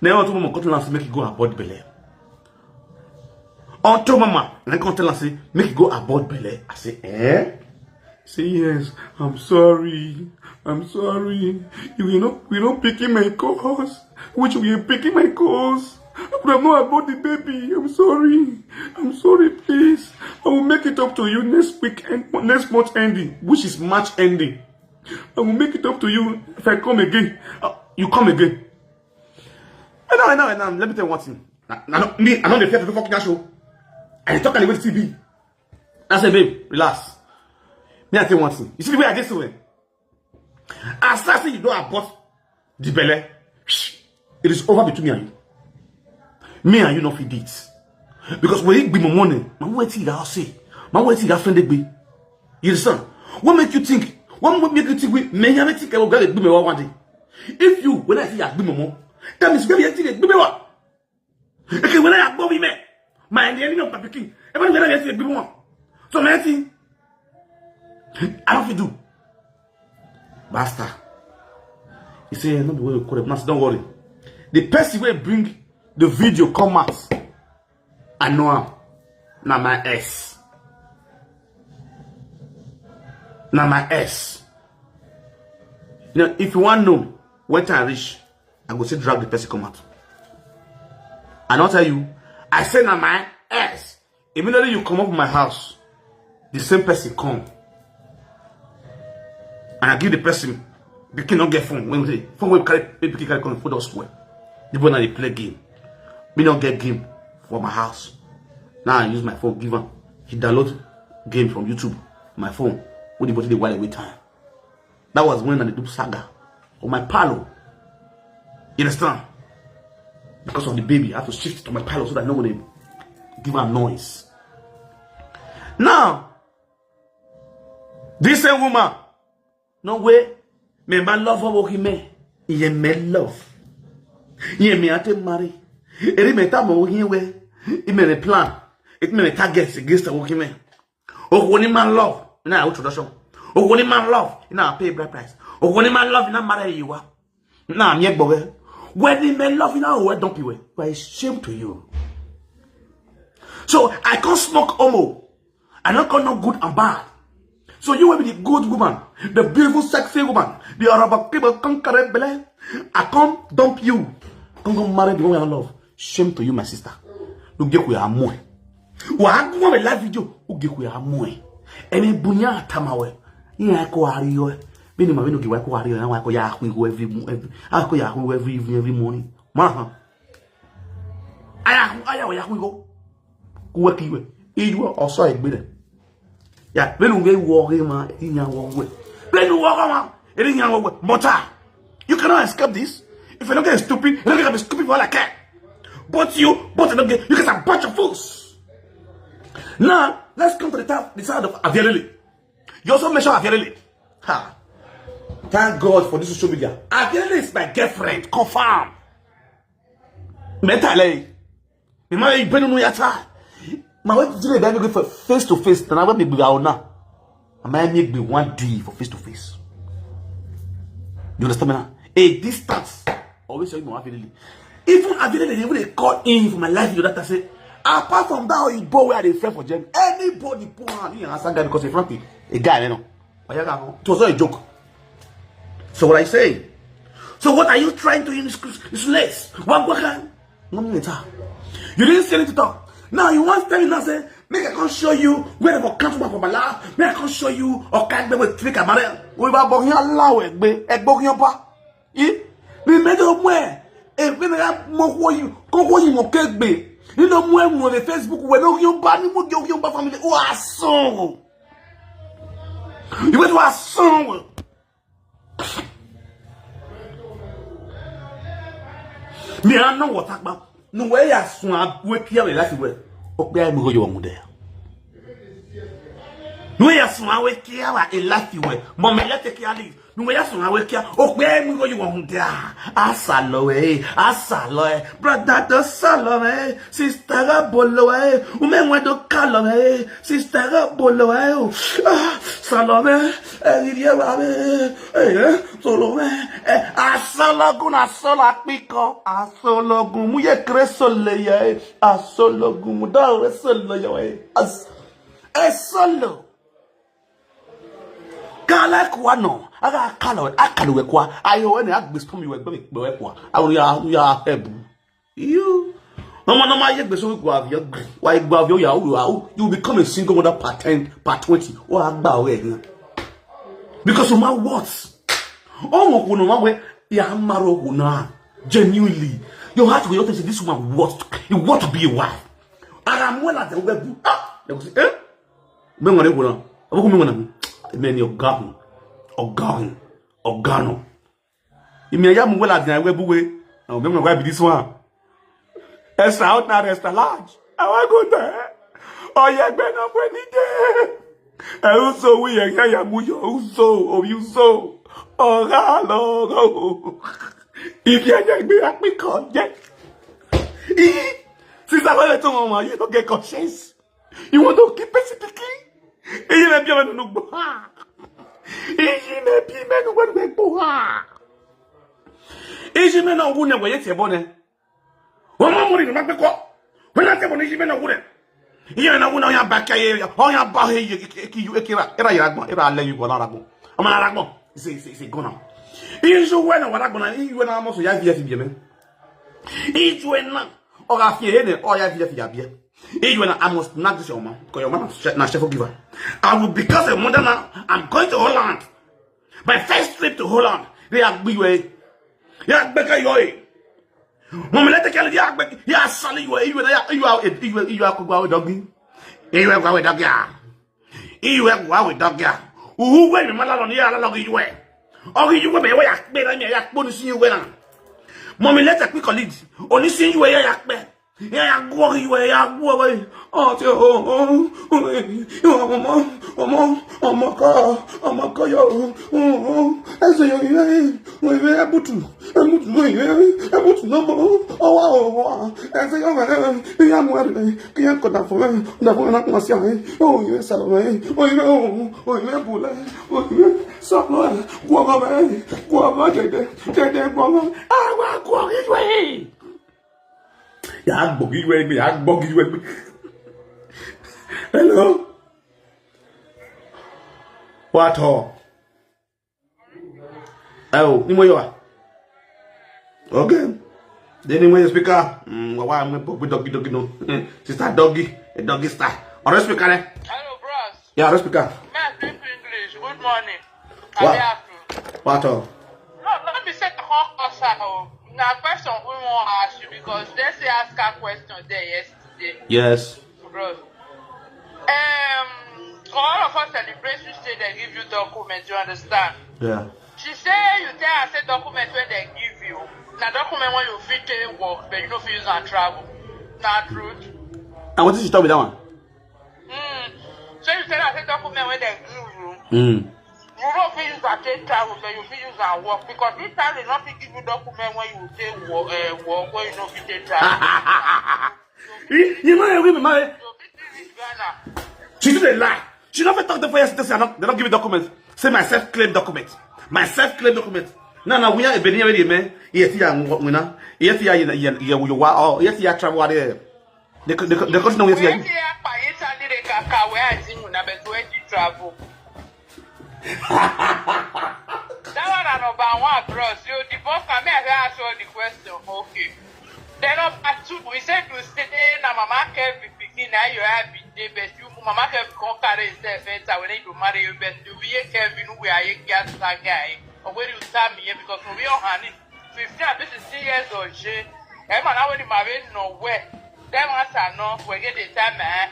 Now unto mama come tell am say make you go abort belle. Unto mama, and I come tell am say make you go abort belle. I say, eh? Say, "Yes, I'm sorry. I'm sorry. You will not, will not picking my calls. Which will picking my calls. But I'm not about the baby. I'm sorry. I'm sorry, please. I will make it up to you next weekend, next month ending, which is March ending. I will make it up to you if I come again." Uh, you come again. And now, and now, and now, let me tell you one thing. Now, now, me, I know the fear to do fucking show. I talk anyway T V. I say, "Babe, relax." Me, I tell you one thing. You see the way I get to him? As I say you don't abort the belle, it is over between me and you. Me and you no fit date. Because when you be my money, my way to your house, my way to your friend, be. You understand? What make you think? What make you think we may have a think I will get a good one day? If you, when I say you be my mom, that means you get a think a good one. Okay, when I go be me, my enemy of my pikin. Everybody when I get a good one. So many things I don't fit do. Basta. He say, "No be wey we call them." Now, don't worry. The person wey bring the video come out, I know am. Na my ex. Na my ex. You know, if you want know when time reach, I go say drag the person come out. I don't tell you. I say na my ex. Immediately you come up my house, the same person come. And I give the person, the kid don't get phone. When we phone we carry, the kid carry come, phone don spoil. The boy now dey play game. Me don't get game for my house. Now I use my phone, give him. He download game from YouTube. my phone. What the body dey while away time. That was when I dey do saga on my palo. You understand? Because of the baby, I have to shift it to my palo so that no one give her noise. Now, this same woman, no way, me man love her walking me. Iye me love. Iye me ate marry. Eri me ta mo walking way. Ime me plan. It me me targets against the walking me. Okuni man love. Na introduction. Okuni man love. Na pay bride price. Okuni man love na marry you are. Na mi egbo we. When the men love you now, we don't be we. Why shame to you? So I can't smoke homo. I don't call no good and bad. So you will be the good woman, the beautiful, sexy woman, the honorable people conquer belle. I come dump you. Come go marry the one I love. Shame to you, my sister. Look, get we are more. Wa go my live video. Look, get we are more. Emi bunya tamawe. Ni ko ariyo. Bini ma binu ki wa ko ariyo. Wa ko ya ku every mo- every. A ko ya ku every evening, every morning. Ma ha. Aya ku aya wa ya ku go. Ku wa ki we. Ijo oso egbe re. Ya, benu ge wo ge ma, eri nya wo we. Benu wo ga ma, eri nya wo we. But ah, you cannot escape this. If you don't get stupid, you don't get to be stupid for all I care. But you, but you don't get, you guys are bunch of fools. Now, let's come to the top, the side of Avialele. You also mention Avialele. Ha. Thank God for this social media. Avialele is my girlfriend. Confirm. Mentally. Me ma be no ya ta. Ma we jire da me go for face to face. Na we me be aona. Ma me be one day for face to face. You understand me now? A distance. Always say no Avialele. Even Avialele, they even dey call in for my life. You that I say, apart from that, you boy where they fell for Jen. Anybody put hand in and answer guy because in front a guy, you know. Oyaga, it was not a joke. So what I say? So what are you trying to insinuate? What what can? No me ta. You didn't say anything to talk. Now you want to tell me now say make I come show you where the country for my life. Make I come show you or can't be with trick about it. We ba bo yan lawe gbe egbo yan pa. I ni me do mo e. E be na mo wo you. Ko wo you mo ke gbe. Ni no mo e mo le Facebook we no yan ba ni mo ge yan ba family. O aso. You went to aso. Me I know what talk about. No way ya sun a we pia we life we. O pe ai mi go yo mu de. No way ya sun a we kia wa e life we. Mo me let take ya leave. No way ya sun a we kia. O pe ai mi go yo mu de. A sa lo we. A sa lo e. Brother do sa lo we. Sister ga bolo we. Ume we do ka lo we. Sister ga bolo we. Ah, sa lo we. E ri e wa we. Eh, eh. Solo me, eh, asologun, asola piko, asologun, muye kresole ye, asologun, muda resole ye, as, esolo. Kala kwa no, aga kalo, akalo we kwa, ayo ene agbespomi we gbe mi pe we kwa, awo ya, ya hebu. You. No man, no man, you be so go have your why go have your yahoo, yahoo. You become a single mother part ten, part twenty. Oh, agba we here. Because of my words. Oh, no man, we ya maro na. Genuinely, your heart will not say this woman worth. You want to be a wife. And I'm well at the web. Ah, they will say, eh? Me ngore go na. Abuku me ngona. Me ni oga. Oga. Ogano. Imi ya mu wela dia we buwe. Na o be mo gwa be this one. Extra ordinary, extra large. I wan go there. Oye gbe na we ni de. E uzo wi ye ya ya mu yo uzo o uzo. Oga lo go. If ya ya gbe apiko je. Sister, why you tell mama you don't get conscience? You want to keep person pikin? Eyi na bi menu gbo ha. Eyi na bi menu gbo gbo ha. Eyi menu wu ne we ye te bo ne. Wo ma mo ri ma pe ko. We na te bo ne eyi menu wu ne. Eyi na wu na ya ba ka ye, o ya ba he ye ki yu e kira. Era ya gbon, era le yu go la ra gbon. O ma ra gbon. Se se se go na. Eyi we na wa ra gbon na, eyi we na mo so ya vi fi bi me. Eyi we na. O ga fi he ne, o ya vi fi ya bi. Hey, you know, I must not this your man because your man na chef giver. I will because a mother now. I'm going to Holland. My first trip to Holland. They are big way. Yeah, big way. Mom, let the girl. Yeah, big. Yeah, Sally, you are you are you are you are you are go with doggy. You are go with doggy. Ah. Iwe gwa we dogya. Uwe mi mala lo ni ala lo iwe. Ogi iwe me we ya pe na mi ya po ni si iwe na. Mommy, let a quick colleague. Oni si iwe ya ya pe. Ya ya gwo iwe ya gwo we. O ti o o. Omo omo omo ko omo ko yo. Ese yo iwe. Oye, ebutu, ebutu, oye, ebutu no more. Owa, owa. Ese yo, eh, ya muere, que ya koda fue, da fue na kuma sia, eh. Oye, salo, eh. Oye, o, oye, bule, oye, salo, eh. Kwa ma, eh. Kwa ma, jede, jede, kwa ma. Ah, wa, kwa, eh. Ya gbogi we, ya gbogi we. Hello. What all? Oh, ni mo yo wa. Okay. Then when you speaker, mm, wa wa mo po doggy doggy no. Sister doggy, a doggy star. Or speaker eh? Hello, bros. Yeah, or speaker. May I speak English? Good morning. What? What all? No, let me say the whole answer. Oh. Now, question we want to ask you because they say ask a question there yesterday. Yes. Bros. Um, all of us celebrate you say they give you documents, you understand? Yeah. She say you tell her say document when they give you. Now document when you fit take work, but you no fit use and travel. Not truth. And what did she tell me that one? Mm. So you tell her say document when they give you. Mm. You no fit use and take travel, but you fit use and work because this time they not fit give you document when you take work, uh, work when you no fit take travel. You, you know, we be married. She too dey lie. She no fit talk the first thing. They don't give me document. Say my self claim document. My self claim document. No, no, we are a Benin already, man. Yes, yeah, we now. Yes, yeah, yeah, yeah, yeah, we are. Oh, yes, yeah, travel there. The the the country no yes, yeah. Yes, yeah, pa, yes, I need a kaka where I think we na better when you travel. That one na number one, bros. You divorce na me, I fit ask you all the question. Okay. Then number two, we said you say na Mama Kevin pikin na your happy day, but you Mama Kevin can't carry himself enter when you marry you, but you be Kevin who we are a guy. Or where you tell me because we are honey. Fifteen and sixteen years old, she. Emma now when you marry no where. Them ones are no, we get the time, eh?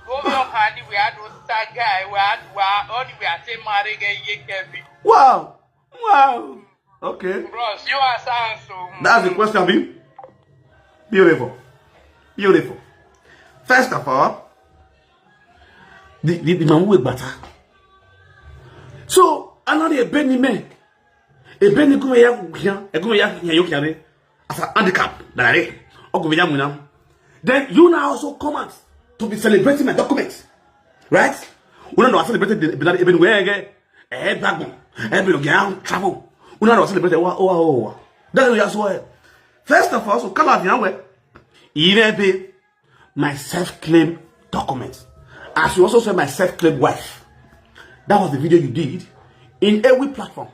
Go be your honey, we are no star guy, we are, we are only we are take marry get ye Kevin. Wow. Wow. Okay. Bros, you are sound so. That's the question, abi? Beautiful. Beautiful. First of all, the the, the man who gbata. So, another a Benny man. A Benny come here, here, a come here, here, you can as a handicap. That I, okay, we now. Then you now also come out to be celebrating my documents, right? We don't know celebrated the Benny where again. Eh, backbone. Eh, we don't travel. We don't know celebrated. Oh, oh, oh. That's what you swear. First of all, so come out here, where? Even be my self-claim documents. As you also said, my self-claim wife. That was the video you did in every platform.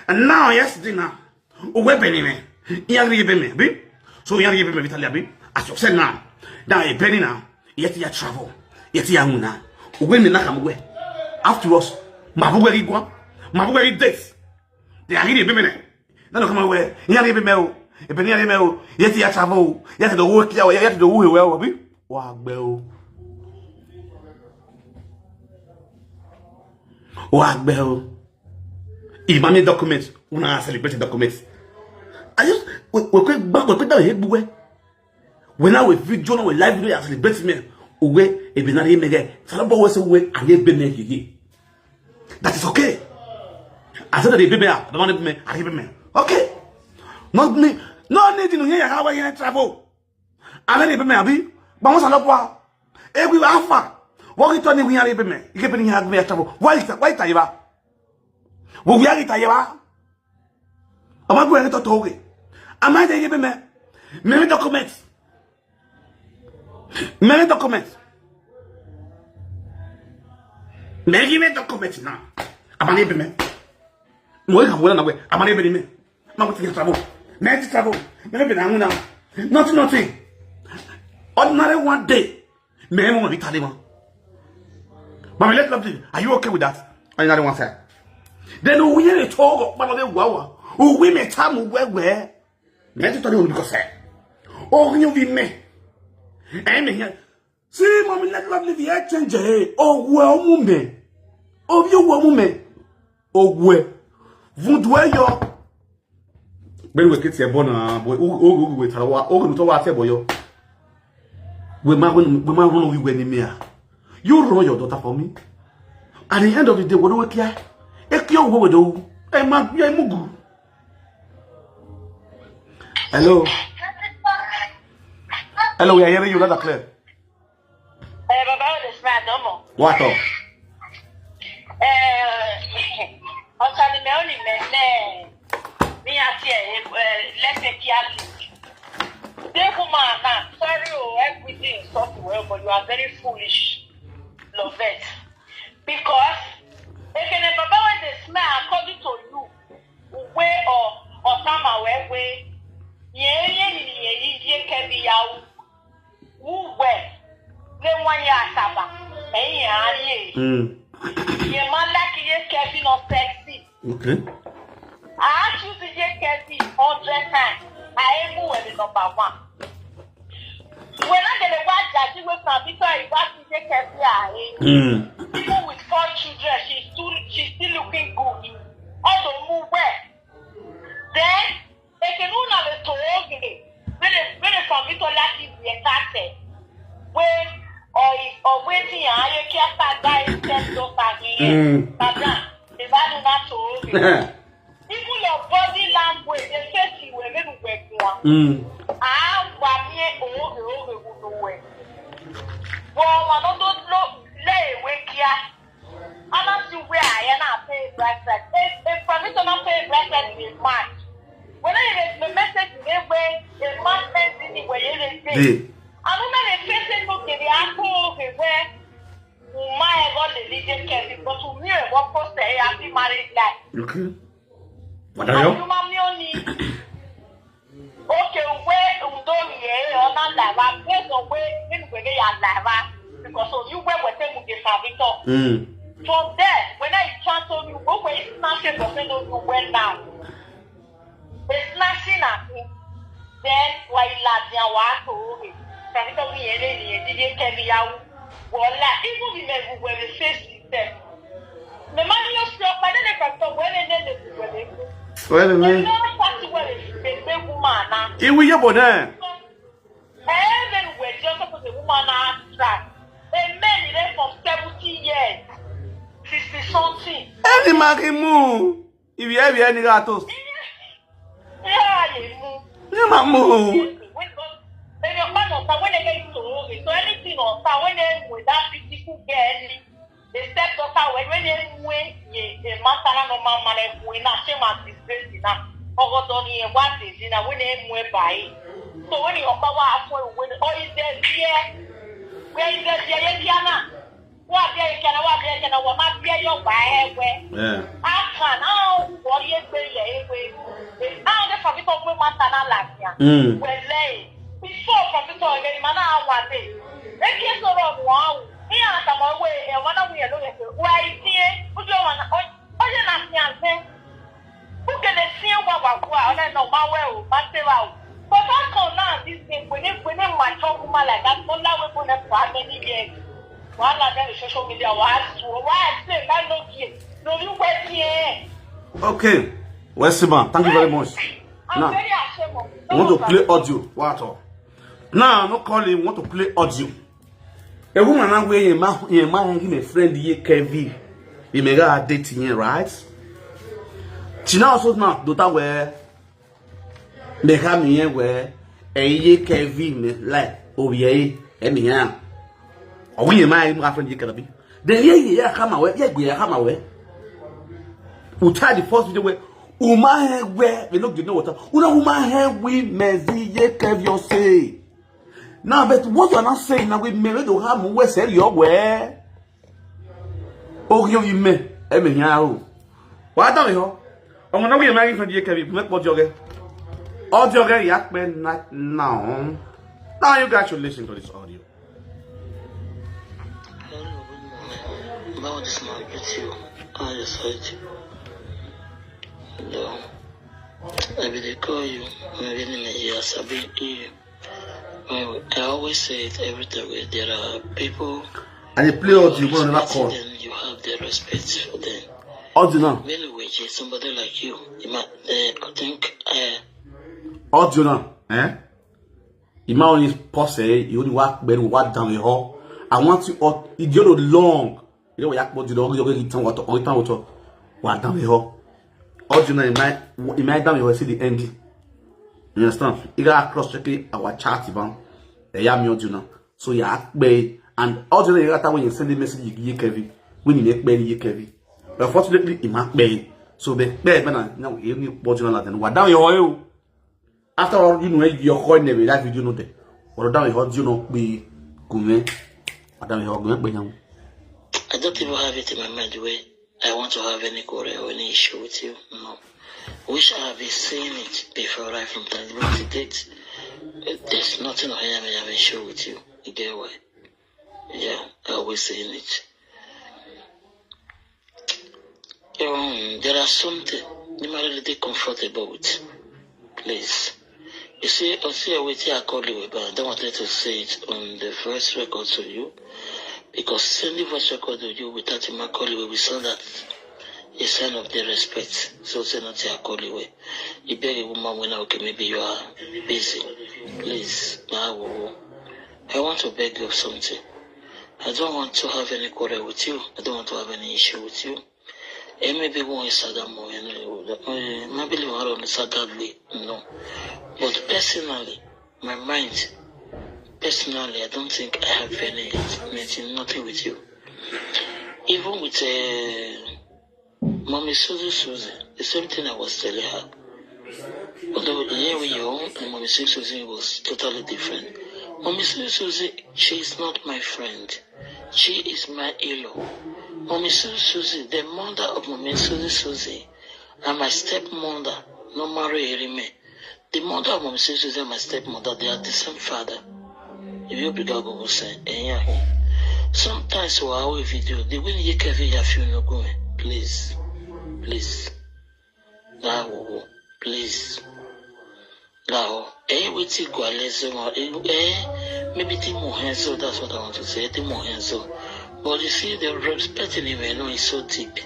And now, yesterday now, uwe Benny me. Iya ri be me, bi? So iya ri be me Vitaly, bi? As you said now, now a Benny now, yet ya travel, yet ya una. Uwe me na kam we. After us, mabu we rigwa, mabu we this. They are really be me. No, no, come away. Iya ri be me o. A Benny ya be me o. Yet ya travel. Yet the work ya, yet the work well, bi? Wa gbe o. Wa gbe o. Imami document. Una celebrate document. I just we we we we down here buwe. When I we video now we live video ya celebrate me. Uwe e be na re mege. Sala bo we se we aye be me yeye. That is okay. I said that they be me. The man be me. I be me. Okay. Not me. No need to hear how I travel. Abere be me abi. Ba won sa lo po. E wi afa. Wo ki to ni wi are be me. Ike be ni ha me travel. Why is that? Why is that? Wo wi are ta ye ba. Ama gwe to to ge. Ama de ye be me. Me me document. Me me document. Me gi me document na. Ama ni be me. Mo ka wo na we. Ama ni be ni me. Ma go to travel. Me to travel. Me be na una. Nothing, nothing. Ordinary one day. Me mo be tade mo. But me let love you. Are you okay with that? Ordinary one side. Then we hear a talk of one of the wawa. Who we me tamu where where. Me to tade mo because eh. Oh, you be me. Eh me here. See, mommy, let love live here change eh. Oh, well, mumbe. Obi owo mu me. Ogwe. Vundu eyo. Beni we kiti ebo na boy. Oge oge we tara wa. Oge to wa te boyo. We ma we ma we we ni me a. You run your daughter for me. At the end of the day, what do we care? Eki owo we do. E ma ye mugu. Hello. Hello, we are hearing you loud and clear. Eh, Baba, what is my normal? What up? Eh, Ọ̀sán ni mi ò ní mẹ́lẹ̀. Mi àti ẹ̀, eh, lẹ́sẹ̀ kí á lè. This woman now, sorry, oh, everything is soft well, but you are very foolish, Lovett. Because if in a Baba when they smell, according to you, way or or time away, way, yeah, yeah, yeah, yeah, yeah, can be out. Who where? They want ya Saba, and yeah, yeah. Mm. Yeah, man, like yeah, Kevin or sexy. Okay. I asked you to get Kevin hundred times. I ain't who the number one. When I get a white jacket with my because I got to get Kevin. Mm. Even with four children, she's still she's still looking good. Also move where? Then they can who now the toge. When they when they from Victor Lucky the attack. When or is or waiting I can't start buying ten dollars again. Mm. Madam, the value not toge. Even your body language, they say you were little bit one. Mm. Ah, what me oh oh oh oh. Well, I don't know. Lay away here. I don't see where I am. I pay bright side. If if for me to not pay bright side in March, when I read the message in a way, a March ends in the way you say. Dey. I don't know the person who can be at home where my God the leader can be, but to me, what post a happy marriage life. Okay. What are you? Ayuma Mioni. Okay, where Udo ye on that life? I'm based on where in where they are life because of you where we take with the Savito. Mm. From there, when I chant on you, what way is nothing but when you went down. It's nothing at me. Then why you laugh your walk away? Savito me and then you didn't tell me how. Well, like, even the men who were the face itself. The man you struck, but then they can talk when they then they were the Well, They man. know what you were the big woman now. Iwi yebo na. Everywhere just because the woman are trapped. A man is there from seventy years, sixty something. Any magimu. Iwi ebi any gatos. Yeah, you move. Ni mamu. When God, when your man on fire, when they get to hold it, so anything on fire, when they with that beautiful girl, they step up when when they when they master no man man when na shame and disgrace na. Ogo don ye what is in when they move by. So when your power for when oh is there here, where is there here? Yana. Wa bia kana wa bia kana wa ma bia yo ba ewe. Yeah. Aka na wo ye gbe ye ewe. A de for people we matter na lafiya. Mm. Wele. Before for people we mana wa de. E ke so ro wa o. Ni a ta mo we e wa na we lo ye. Wa itie. U jo wa na o. O ye na fiance. Who can they see what wa wa? Ona no ma we o, ma se wa o. But how come now this thing when they when they mature woman like that? No now we go there for how many years? Why not on social media? Why why say that no here? No you wait here. Okay. Wesiman, thank you very much. I'm Now, very ashamed of I want to play audio. What? Now, no call him. Want to play audio. A woman now where your man, your man, him a friend here, Kevin. He may got dating here, right? She now also now daughter where they have me here where a ye Kevin me like oh yeah, and me yeah. Or we my my friend you can be. Then yeah yeah come away, yeah yeah come away. We try the first video where Uma where we look you know what? Una Uma we mezi ye Kevin say. Now, but what you are not saying now with me, we don't have more sell your way. Oh, you me, I mean, how? What are you? I'm gonna be married for the K V. Make what you get. All you get, yak man, not now. Now you guys should listen to this audio. Hello, good morning. Báwo ni sọ àgbẹ̀ tí o? How you search? Hello. I will call you. Maybe in a year, Sabi. Well, I always say it every time. Where there are people. And they play audio, go on another call. Then you have the respect for them. Audio now. When we were somebody like you, you might, uh, I think, uh, Audio now. Eh? Ima only pause eh, you only walk bed, walk down the hall. I want you all, you don't long. You know what you do, you don't get time water, or time water. Walk down the hall. Audio now, you might, you might down the hall, see the ending. You understand? You got cross checking our chat, Ivan. They have me audio now. So you act bay, and audio now, you got when you send the message, you get Kevin. When you make bay, you Kevin. But fortunately, he might bay. So the bay, man, now you need audio now, then walk down your hall. After all, you know, your coin never that video no there. Or down your audio no be gume. Or down your gume. I don't even have it in my mind the way I want to have any quarrel or any issue with you. No. Wish I have seen it before, right from time to date. There's nothing I am I have issue with you. You get why? Yeah, I always saying it. Um, there are something you might really be comfortable with. Please. You see, I see what I call you, but I don't want to say it on the first record to you. Because sending voice record to you without him call you will be sound that a sign of the respect. So say nothing I call you. You beg a woman when, okay, maybe you are busy. Please, I want to beg you of something. I don't want to have any quarrel with you. I don't want to have any issue with you. And maybe one is sad more, you know, maybe you are on the sad way, no. But personally, my mind, personally, I don't think I have any, anything, nothing with you. Even with uh, Mommy Susie Susie, the same thing I was telling her. Although here we are, and Mommy Susie Susie was totally different. Mommy Susie Susie, she is not my friend. She is my in-law. Mommy Susie Susie, the mother of Mommy Susie Susie, and my stepmother, no marry Erime. The mother of Mommy Susie Susie and my stepmother, they are the same father. If you big go say, eh, yeah. Sometimes we are with video, the way you can be a few no go, please, please. Now, please. Now, eh, we take go, let's say, eh, maybe Timo Henzo, that's what I want to say, Timo Henzo. But you see, the respect in him, I know, is so deep.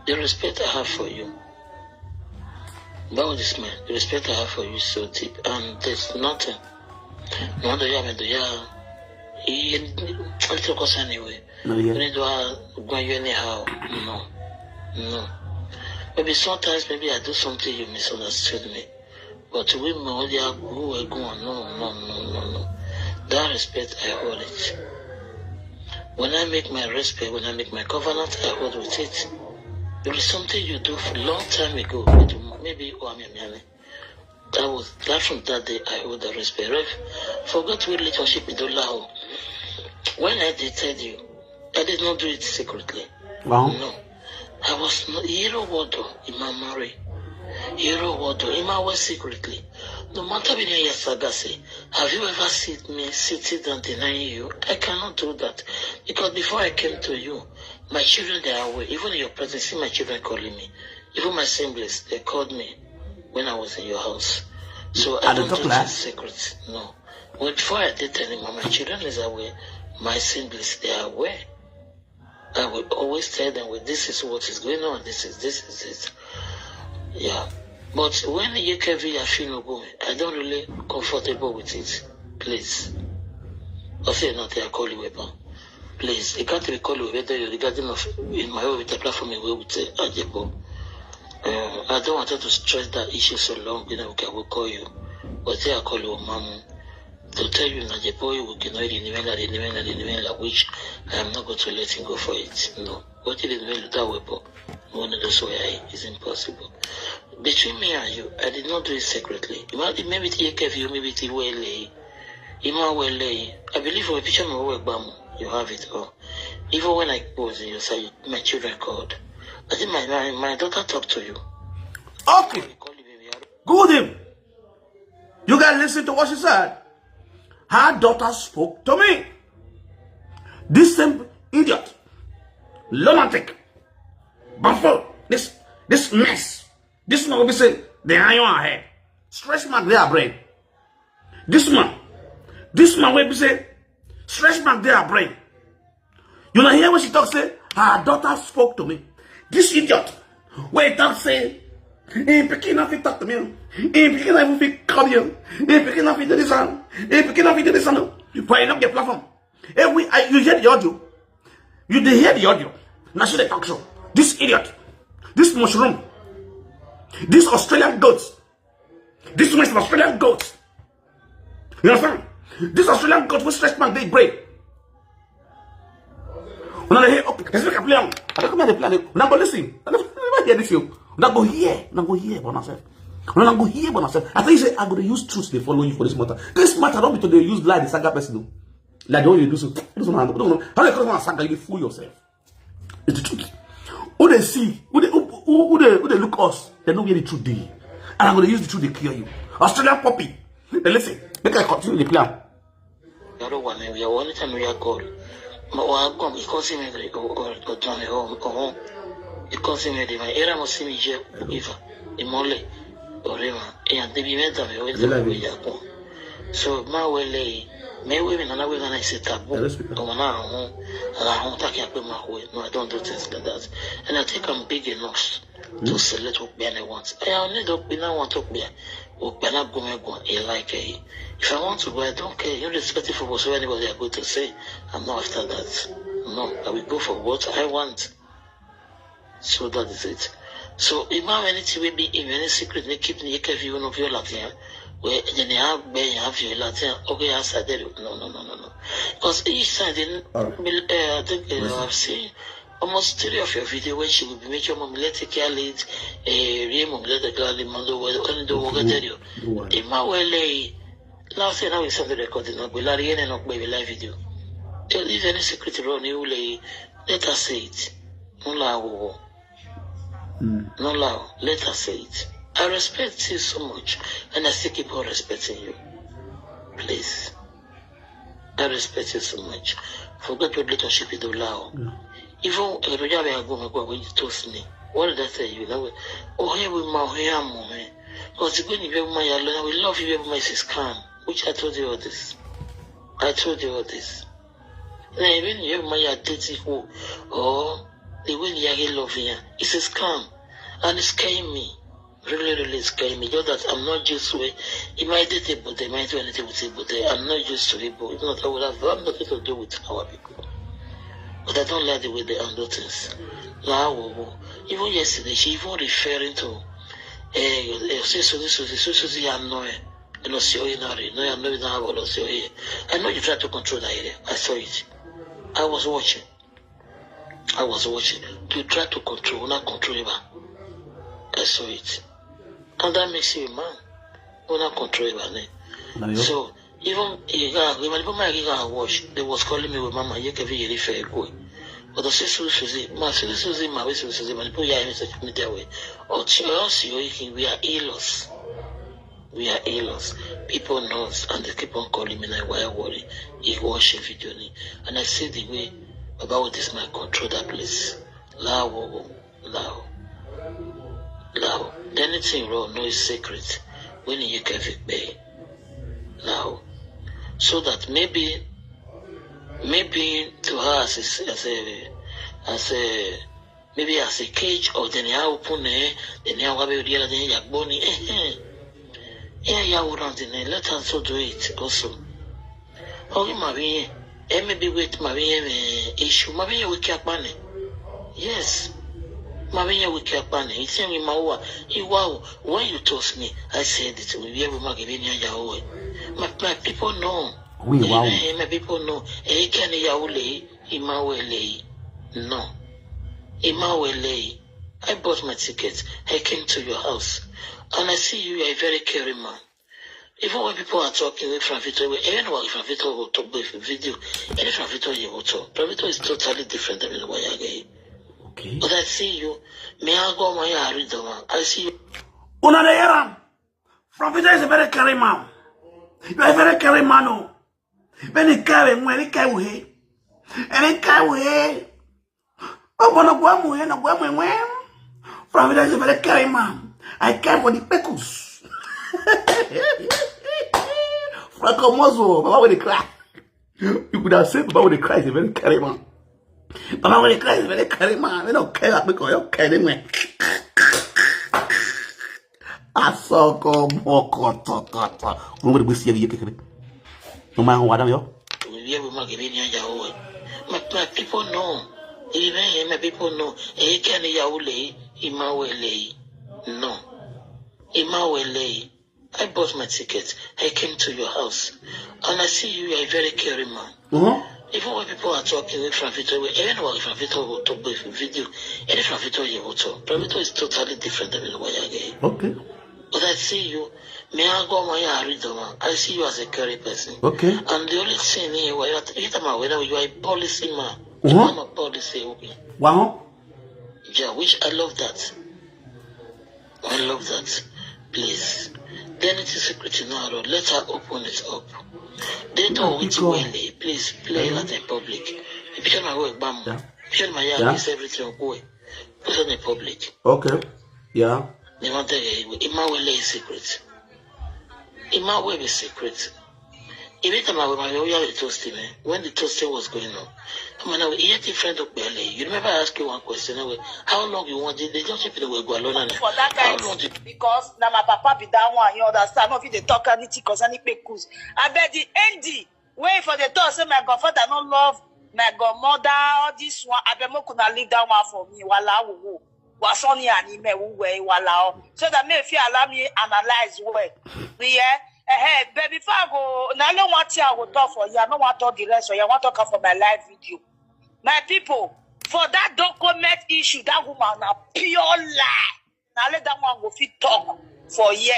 The respect I have for you. That was this man. The respect I have for you is so deep, and there's nothing. No wonder you have to, yeah. He, he took us anyway. No, You yeah. need to uh, go you anyhow. No, no. Maybe sometimes, maybe I do something you misunderstood me. But we know they are who are going. No, no, no, no, no. That respect, I hold it. When I make my respect, when I make my covenant, I hold with it. There is something you do for a long time ago. Maybe you owe me money. That was that from that day I hold the respect. Ref, forget what relationship with Olahu. When I did tell you, I did not do it secretly. Well, No. I was not Hero Wado in my marry. Hero Wado in my way secretly. No matter when I saga say, have you ever seen me sitting down denying you? I cannot do that. Because before I came to you, my children they are away. Even in your presence, see my children calling me. Even my siblings, they called me when I was in your house. So I At the don't top do left. Things secrets. No. When before I did tell him, my children is away. My siblings, they are away. I will always tell them, well, this is what is going on. This is this is it. Yeah. But when you can be a funeral going, I don't really comfortable with it. Please. I say nothing, I call you weapon. Please, you can't recall you whether you're regarding of in my own with the platform you will with uh, Ajebo. Uh, I don't want to stress that issue so long, you know, okay, I will call you. But say I call you Mamu. To tell you that the boy will cannot renewal, renewal, renewal, which I am not going to let him go for it. No. What did you know that weapon? One of those way is impossible. Between me and you, I did not do it secretly. You might maybe take care of you, maybe take well. Ima Wele, I believe for a picture of Wegbamu, you have it all. Even when I was in your side, my children called. I think my my, my daughter talked to you. Okay. They called you, baby. Good him. You guys listen to what she said. Her daughter spoke to me. This same idiot, lunatic, buffo, this this mess. This one will be say the iron her head. Stretch mark their brain. This man, this man will be say stretch mark their brain. You know hear what she talk say? Her daughter spoke to me. This idiot, wey talk say, "Im pikin no fit talk to me o. Im pikin no even fit come here. Im pikin no fit do this one. Im pikin no fit do this one o." But you no get platform. Every, I, you hear the audio. You dey hear the audio. Na she dey talk so. This idiot. This mushroom. This Australian goat. This one is Australian goat. You understand? This Australian goat wey stretch man dey brain. Una dey hear, okay, let's make a play am. I don't come here to play am. Una go listen. I don't never hear this you. Una go hear. Una go hear for myself. Una go hear for myself. I tell you say I go dey use truth dey follow you for this matter. This matter don't be to dey use lie the saga person o. Like the way you do so. This one, I don't know. How you come and saga, you dey fool yourself. It's the truth. Who dey see? Who dey, who, who, who dey, who dey look us? They know where the truth dey. And I'm gonna use the truth to kill you. Australian puppy. Now listen, make I continue the plan. Yaro wane ya wani tanu ya call. Ma wa gom iko si me dre o o o tone o o. Iko si me de ma era mo si mi je ifa. Imole. Orema. E ante bi me tame o ita ya ko. So ma wele me we me nana we nana ise tabu. Yes, we can. Ọmọ náà ahun ara ahun taki akpe ma we. No, I don't do things like that. And I think I'm big enough to select what I want. I only don't be now want to be. Okpana gome go e like it. If I want to go, I don't care. Irrespective of what anybody are going to say, I'm not after that. No, I will go for what I want. So that is it. So if I have anything will be in any secret, they keep the K V one of your Latin. Where then they have be have your Latin. Okay, I said that. No, no, no, no, no. Because each time they, uh, I think uh, I've seen almost three of your video when she will be making mom let a care lead, a real mom let a care lead, Mando, when the work tell you. If my way lay, last year now we send the recording, we larry and not baby live video. If any secret run, you lay, let us say it. No lie. No lie, let us say it. I respect you so much, and I still keep on respecting you. Please. I respect you so much. Forget your relationship with Olao. Even Eroja we go my go when you toast me. What did I tell you? That way, oh, here we my here, mommy. Because when you my alone, we love you, my sis calm. Which I told you all this. I told you all this. Now, even you my identity, oh, the way you love you, it's a scam. And it's scaring me. Really, really scaring me. Just that I'm not used to it. It might do it, but they might do anything with it, but they, I'm not used to it. But if not, I would have, have nothing to do with our people. But I don't like the way they handle things. Now, even yesterday, she even referring to, eh, eh, see, so this was so so annoying. You know, see, you know, you know, I know you don't have all of you here. I know you try to control that area. I saw it. I was watching. I was watching. You try to control, not control him. I saw it. And that makes you a man. Una control him, eh? So, even if I go, even my I watch, they was calling me with mama, you can be very fair go. But the sister Susie, my sister Susie, my sister Susie, my people here in social media way. Or to us, you can, we are healers. We are healers. People knows and they keep on calling me like, "Why worry?" He watching video ni. And I see the way about this man control that place. Lao, lao, lao. Anything wrong, no is secret. When you can fit pay. Lao. So that maybe, maybe to her as a, as a, as a, maybe as a cage or then you open eh, then you have a real thing, you bony, eh, eh. Yeah, yeah, we don't, eh, let us also do it also. Oh, Marie, eh, maybe wait, Marie, eh, issue, Marie, we can't panic. Yes. Marie, we can't panic. It's in my wa, you wow. When you toast me, I said it. We have a magazine, yeah, yeah, oh. My, my people know. We wow. Eh, my people know. Eh, can you, Imawele. No. Imawele. I bought my ticket. I came to your house. And I see you, you're a very caring man. Even when people are talking with Fravito, even when Fravito will talk with video, any Fravito you will talk. Fravito is totally different than what you're getting. Okay. But I see you. Me, I go my yard, I see you. Una dey hear am? Fravito is a very caring man. You are a very caring man, oh. When he carry, when he carry, when he carry. Oh, but no go am, no go am, when. Fravito is a very caring man. I care for the pickles. Franco Mozo, Baba with the cry. You could have said Baba with the cry is a very caring man. Baba, when they cry, when they carry man, they don't care that because you don't care anyway. I saw come more cut, cut, cut, cut. When we see you, you, you, no man, what am you? Yeah, we might give you your way. My, my people know. Even my people know. Eh, can you lay? Imawe lay. No. Imawe lay. I bought my ticket. I came to your house. And I see you, you are a very caring man. Uh-huh. Even when people are talking with Franfito, even when Franfito will talk with video, any Franfito you will talk. Franfito is totally different than what I get. Okay. But I see you. Me, I go my read the one. I see you as a caring person. Okay. And the only thing here, where you are, you are a policy man. Uh-huh. I'm a policy. Wow. Yeah, which I love that. I love that. Please. Then it is secret in our road. Let her open it up. They don't No, wait because- well. Eh, please play it in public. If you my way, bam. Yeah. If you my Yeah. yeah. Is everything okay. Put it in public. Okay. Yeah. They want to tell you, Imawele is secret. Imawele is secret. Every time I was my own the toasting, eh, when the toasting was going on, I mean, I hear different of Bele. You remember I asked you one question, eh, how long you want it? They just people were going on. For that How kind long? Because na my papa be that one, you understand? No fit dey talk anything concerning pekus. I bet the N D wey for the talk say my godfather no love my godmother, all this one. I bet make una leave that one for me. Wala wo wo. Wasoni ani me wo we wala o. So that me fit allow me analyze well. Yeah. Eh, but before I go, now I don't want to I go talk for you. I don't want to talk the rest. So I want to talk for my live video. My people, for that document issue, that woman na pure lie. Now let that one go fit talk for here.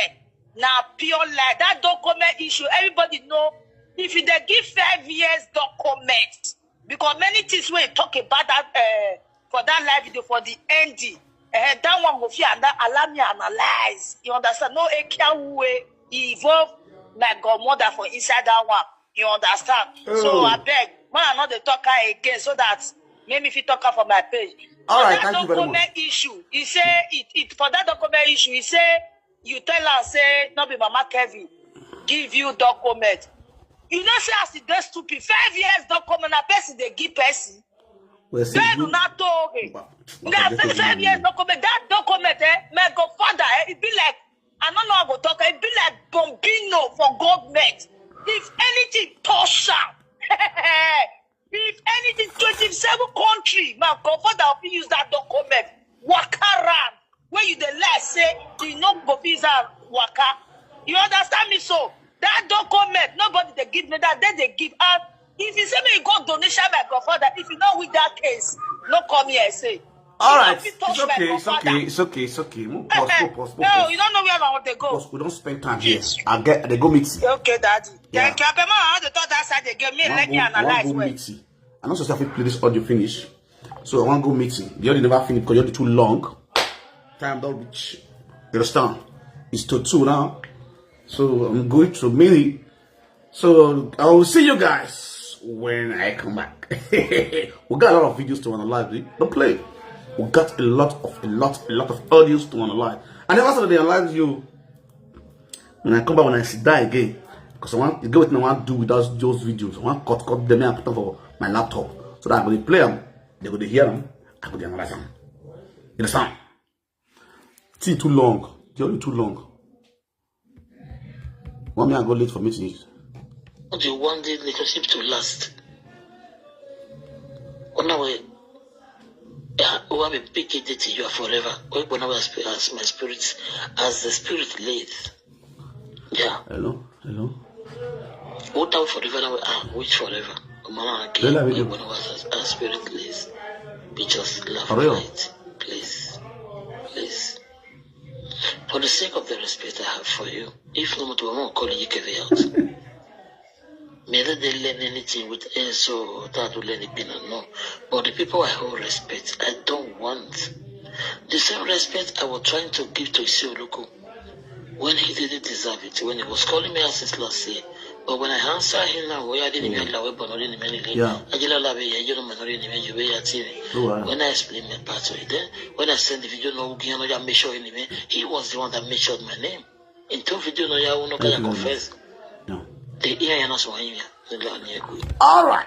Now pure lie. That document issue, everybody know. If you dey give five years document, because many things we talk about that uh, for that live video for the N D, uh, that one go fit and that allow me analyze. You understand? No ekia way involve my godmother for inside that one. You understand? So Oh. I beg, man, I not the talker again so that make me fit talker for my page. All For right, that thank you very document much. Issue, he say it, it for that document issue, he say you tell her say no be Mama Kevin give you document. You know say as e dey stupid, five years document na person dey give person. We're Then una talk. Ba- That ba- say five years document, that document, eh, my godfather, eh, it be like, I don't know how to talk, it be like Bombino for government. If anything touch am, if anything, twenty-seven country, my godfather will use that document. Walk around. When you dey lie say, you no go fit use am waka. You understand me so? That document, nobody dey give me that, they dey give. And if you say me go donation my godfather, if you no win that case, no come here say. All You right, no fit it's touch my okay, it's godfather. Okay, it's okay, it's okay. Move, pause, Eh, move, pause, move, no, pause. You don't know where I want to go. Pause, we don't spend time here. I get, they go meeting. Okay, daddy. Yeah. Thank you. Abema, I want to talk that side again. Me, One let go, me one analyze go well. Meeting. I know supposed to play this audio finish. So I want go meeting. The audio never finished because you're too long. Time don't reach. You understand? It's to two now. So I'm going to meeting. So I will see you guys when I come back. We got a lot of videos to analyze. Eh? Don't play. We got a lot of a lot a lot of audios to analyze. I never said they analyze you. When I come back, when I sit down again, because I want to go with me, I want to do without those videos. I want cut cut them and put them for my laptop so that when they play them, they go to hear them. I go to analyze them. You understand? Thing too long. The audio too long. One me I go late for meetings. What do you want the relationship to last? When I will, yeah, who have a big identity, you are forever. When I was as my spirit, as the spirit lives. Yeah. Hello, hello. What are forever now? Ah, which forever? Come on, Bella, again. we do. When I was as, as spirit lives, we just love Ariel. Right. Please, please. For the sake of the respect I have for you, if no matter what, call you Kevin out. May they, they learn anything with Enzo or that will learn it, no. But the people I hold respect, I don't want the same respect I was trying to give to Isioluku when he didn't deserve it, when he was calling me out since last year. But when I answer him now, where I didn't even allow it, but not in the minute. Yeah. I just love it, you don't know, in the minute, you were at T V. Oh, wow. When I explain my part to it, then when I send the video, no, you know, I make sure in the minute, he was the one that mentioned my name. In two video, no, I will not Thank you very confess. No. The ear and also in here. The Lord near good. All right.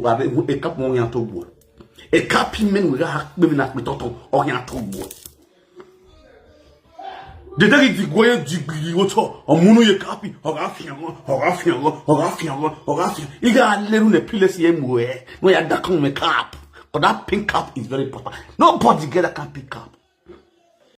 to have a cap on your to go. A cap in men with a baby not with toto or your to go. The day the goye jiggy what or munu ye copy or affian or affian or affian or affian. You got a little place here where no ya that come cap. But that pink cap is very important. Nobody get a cap pink cap.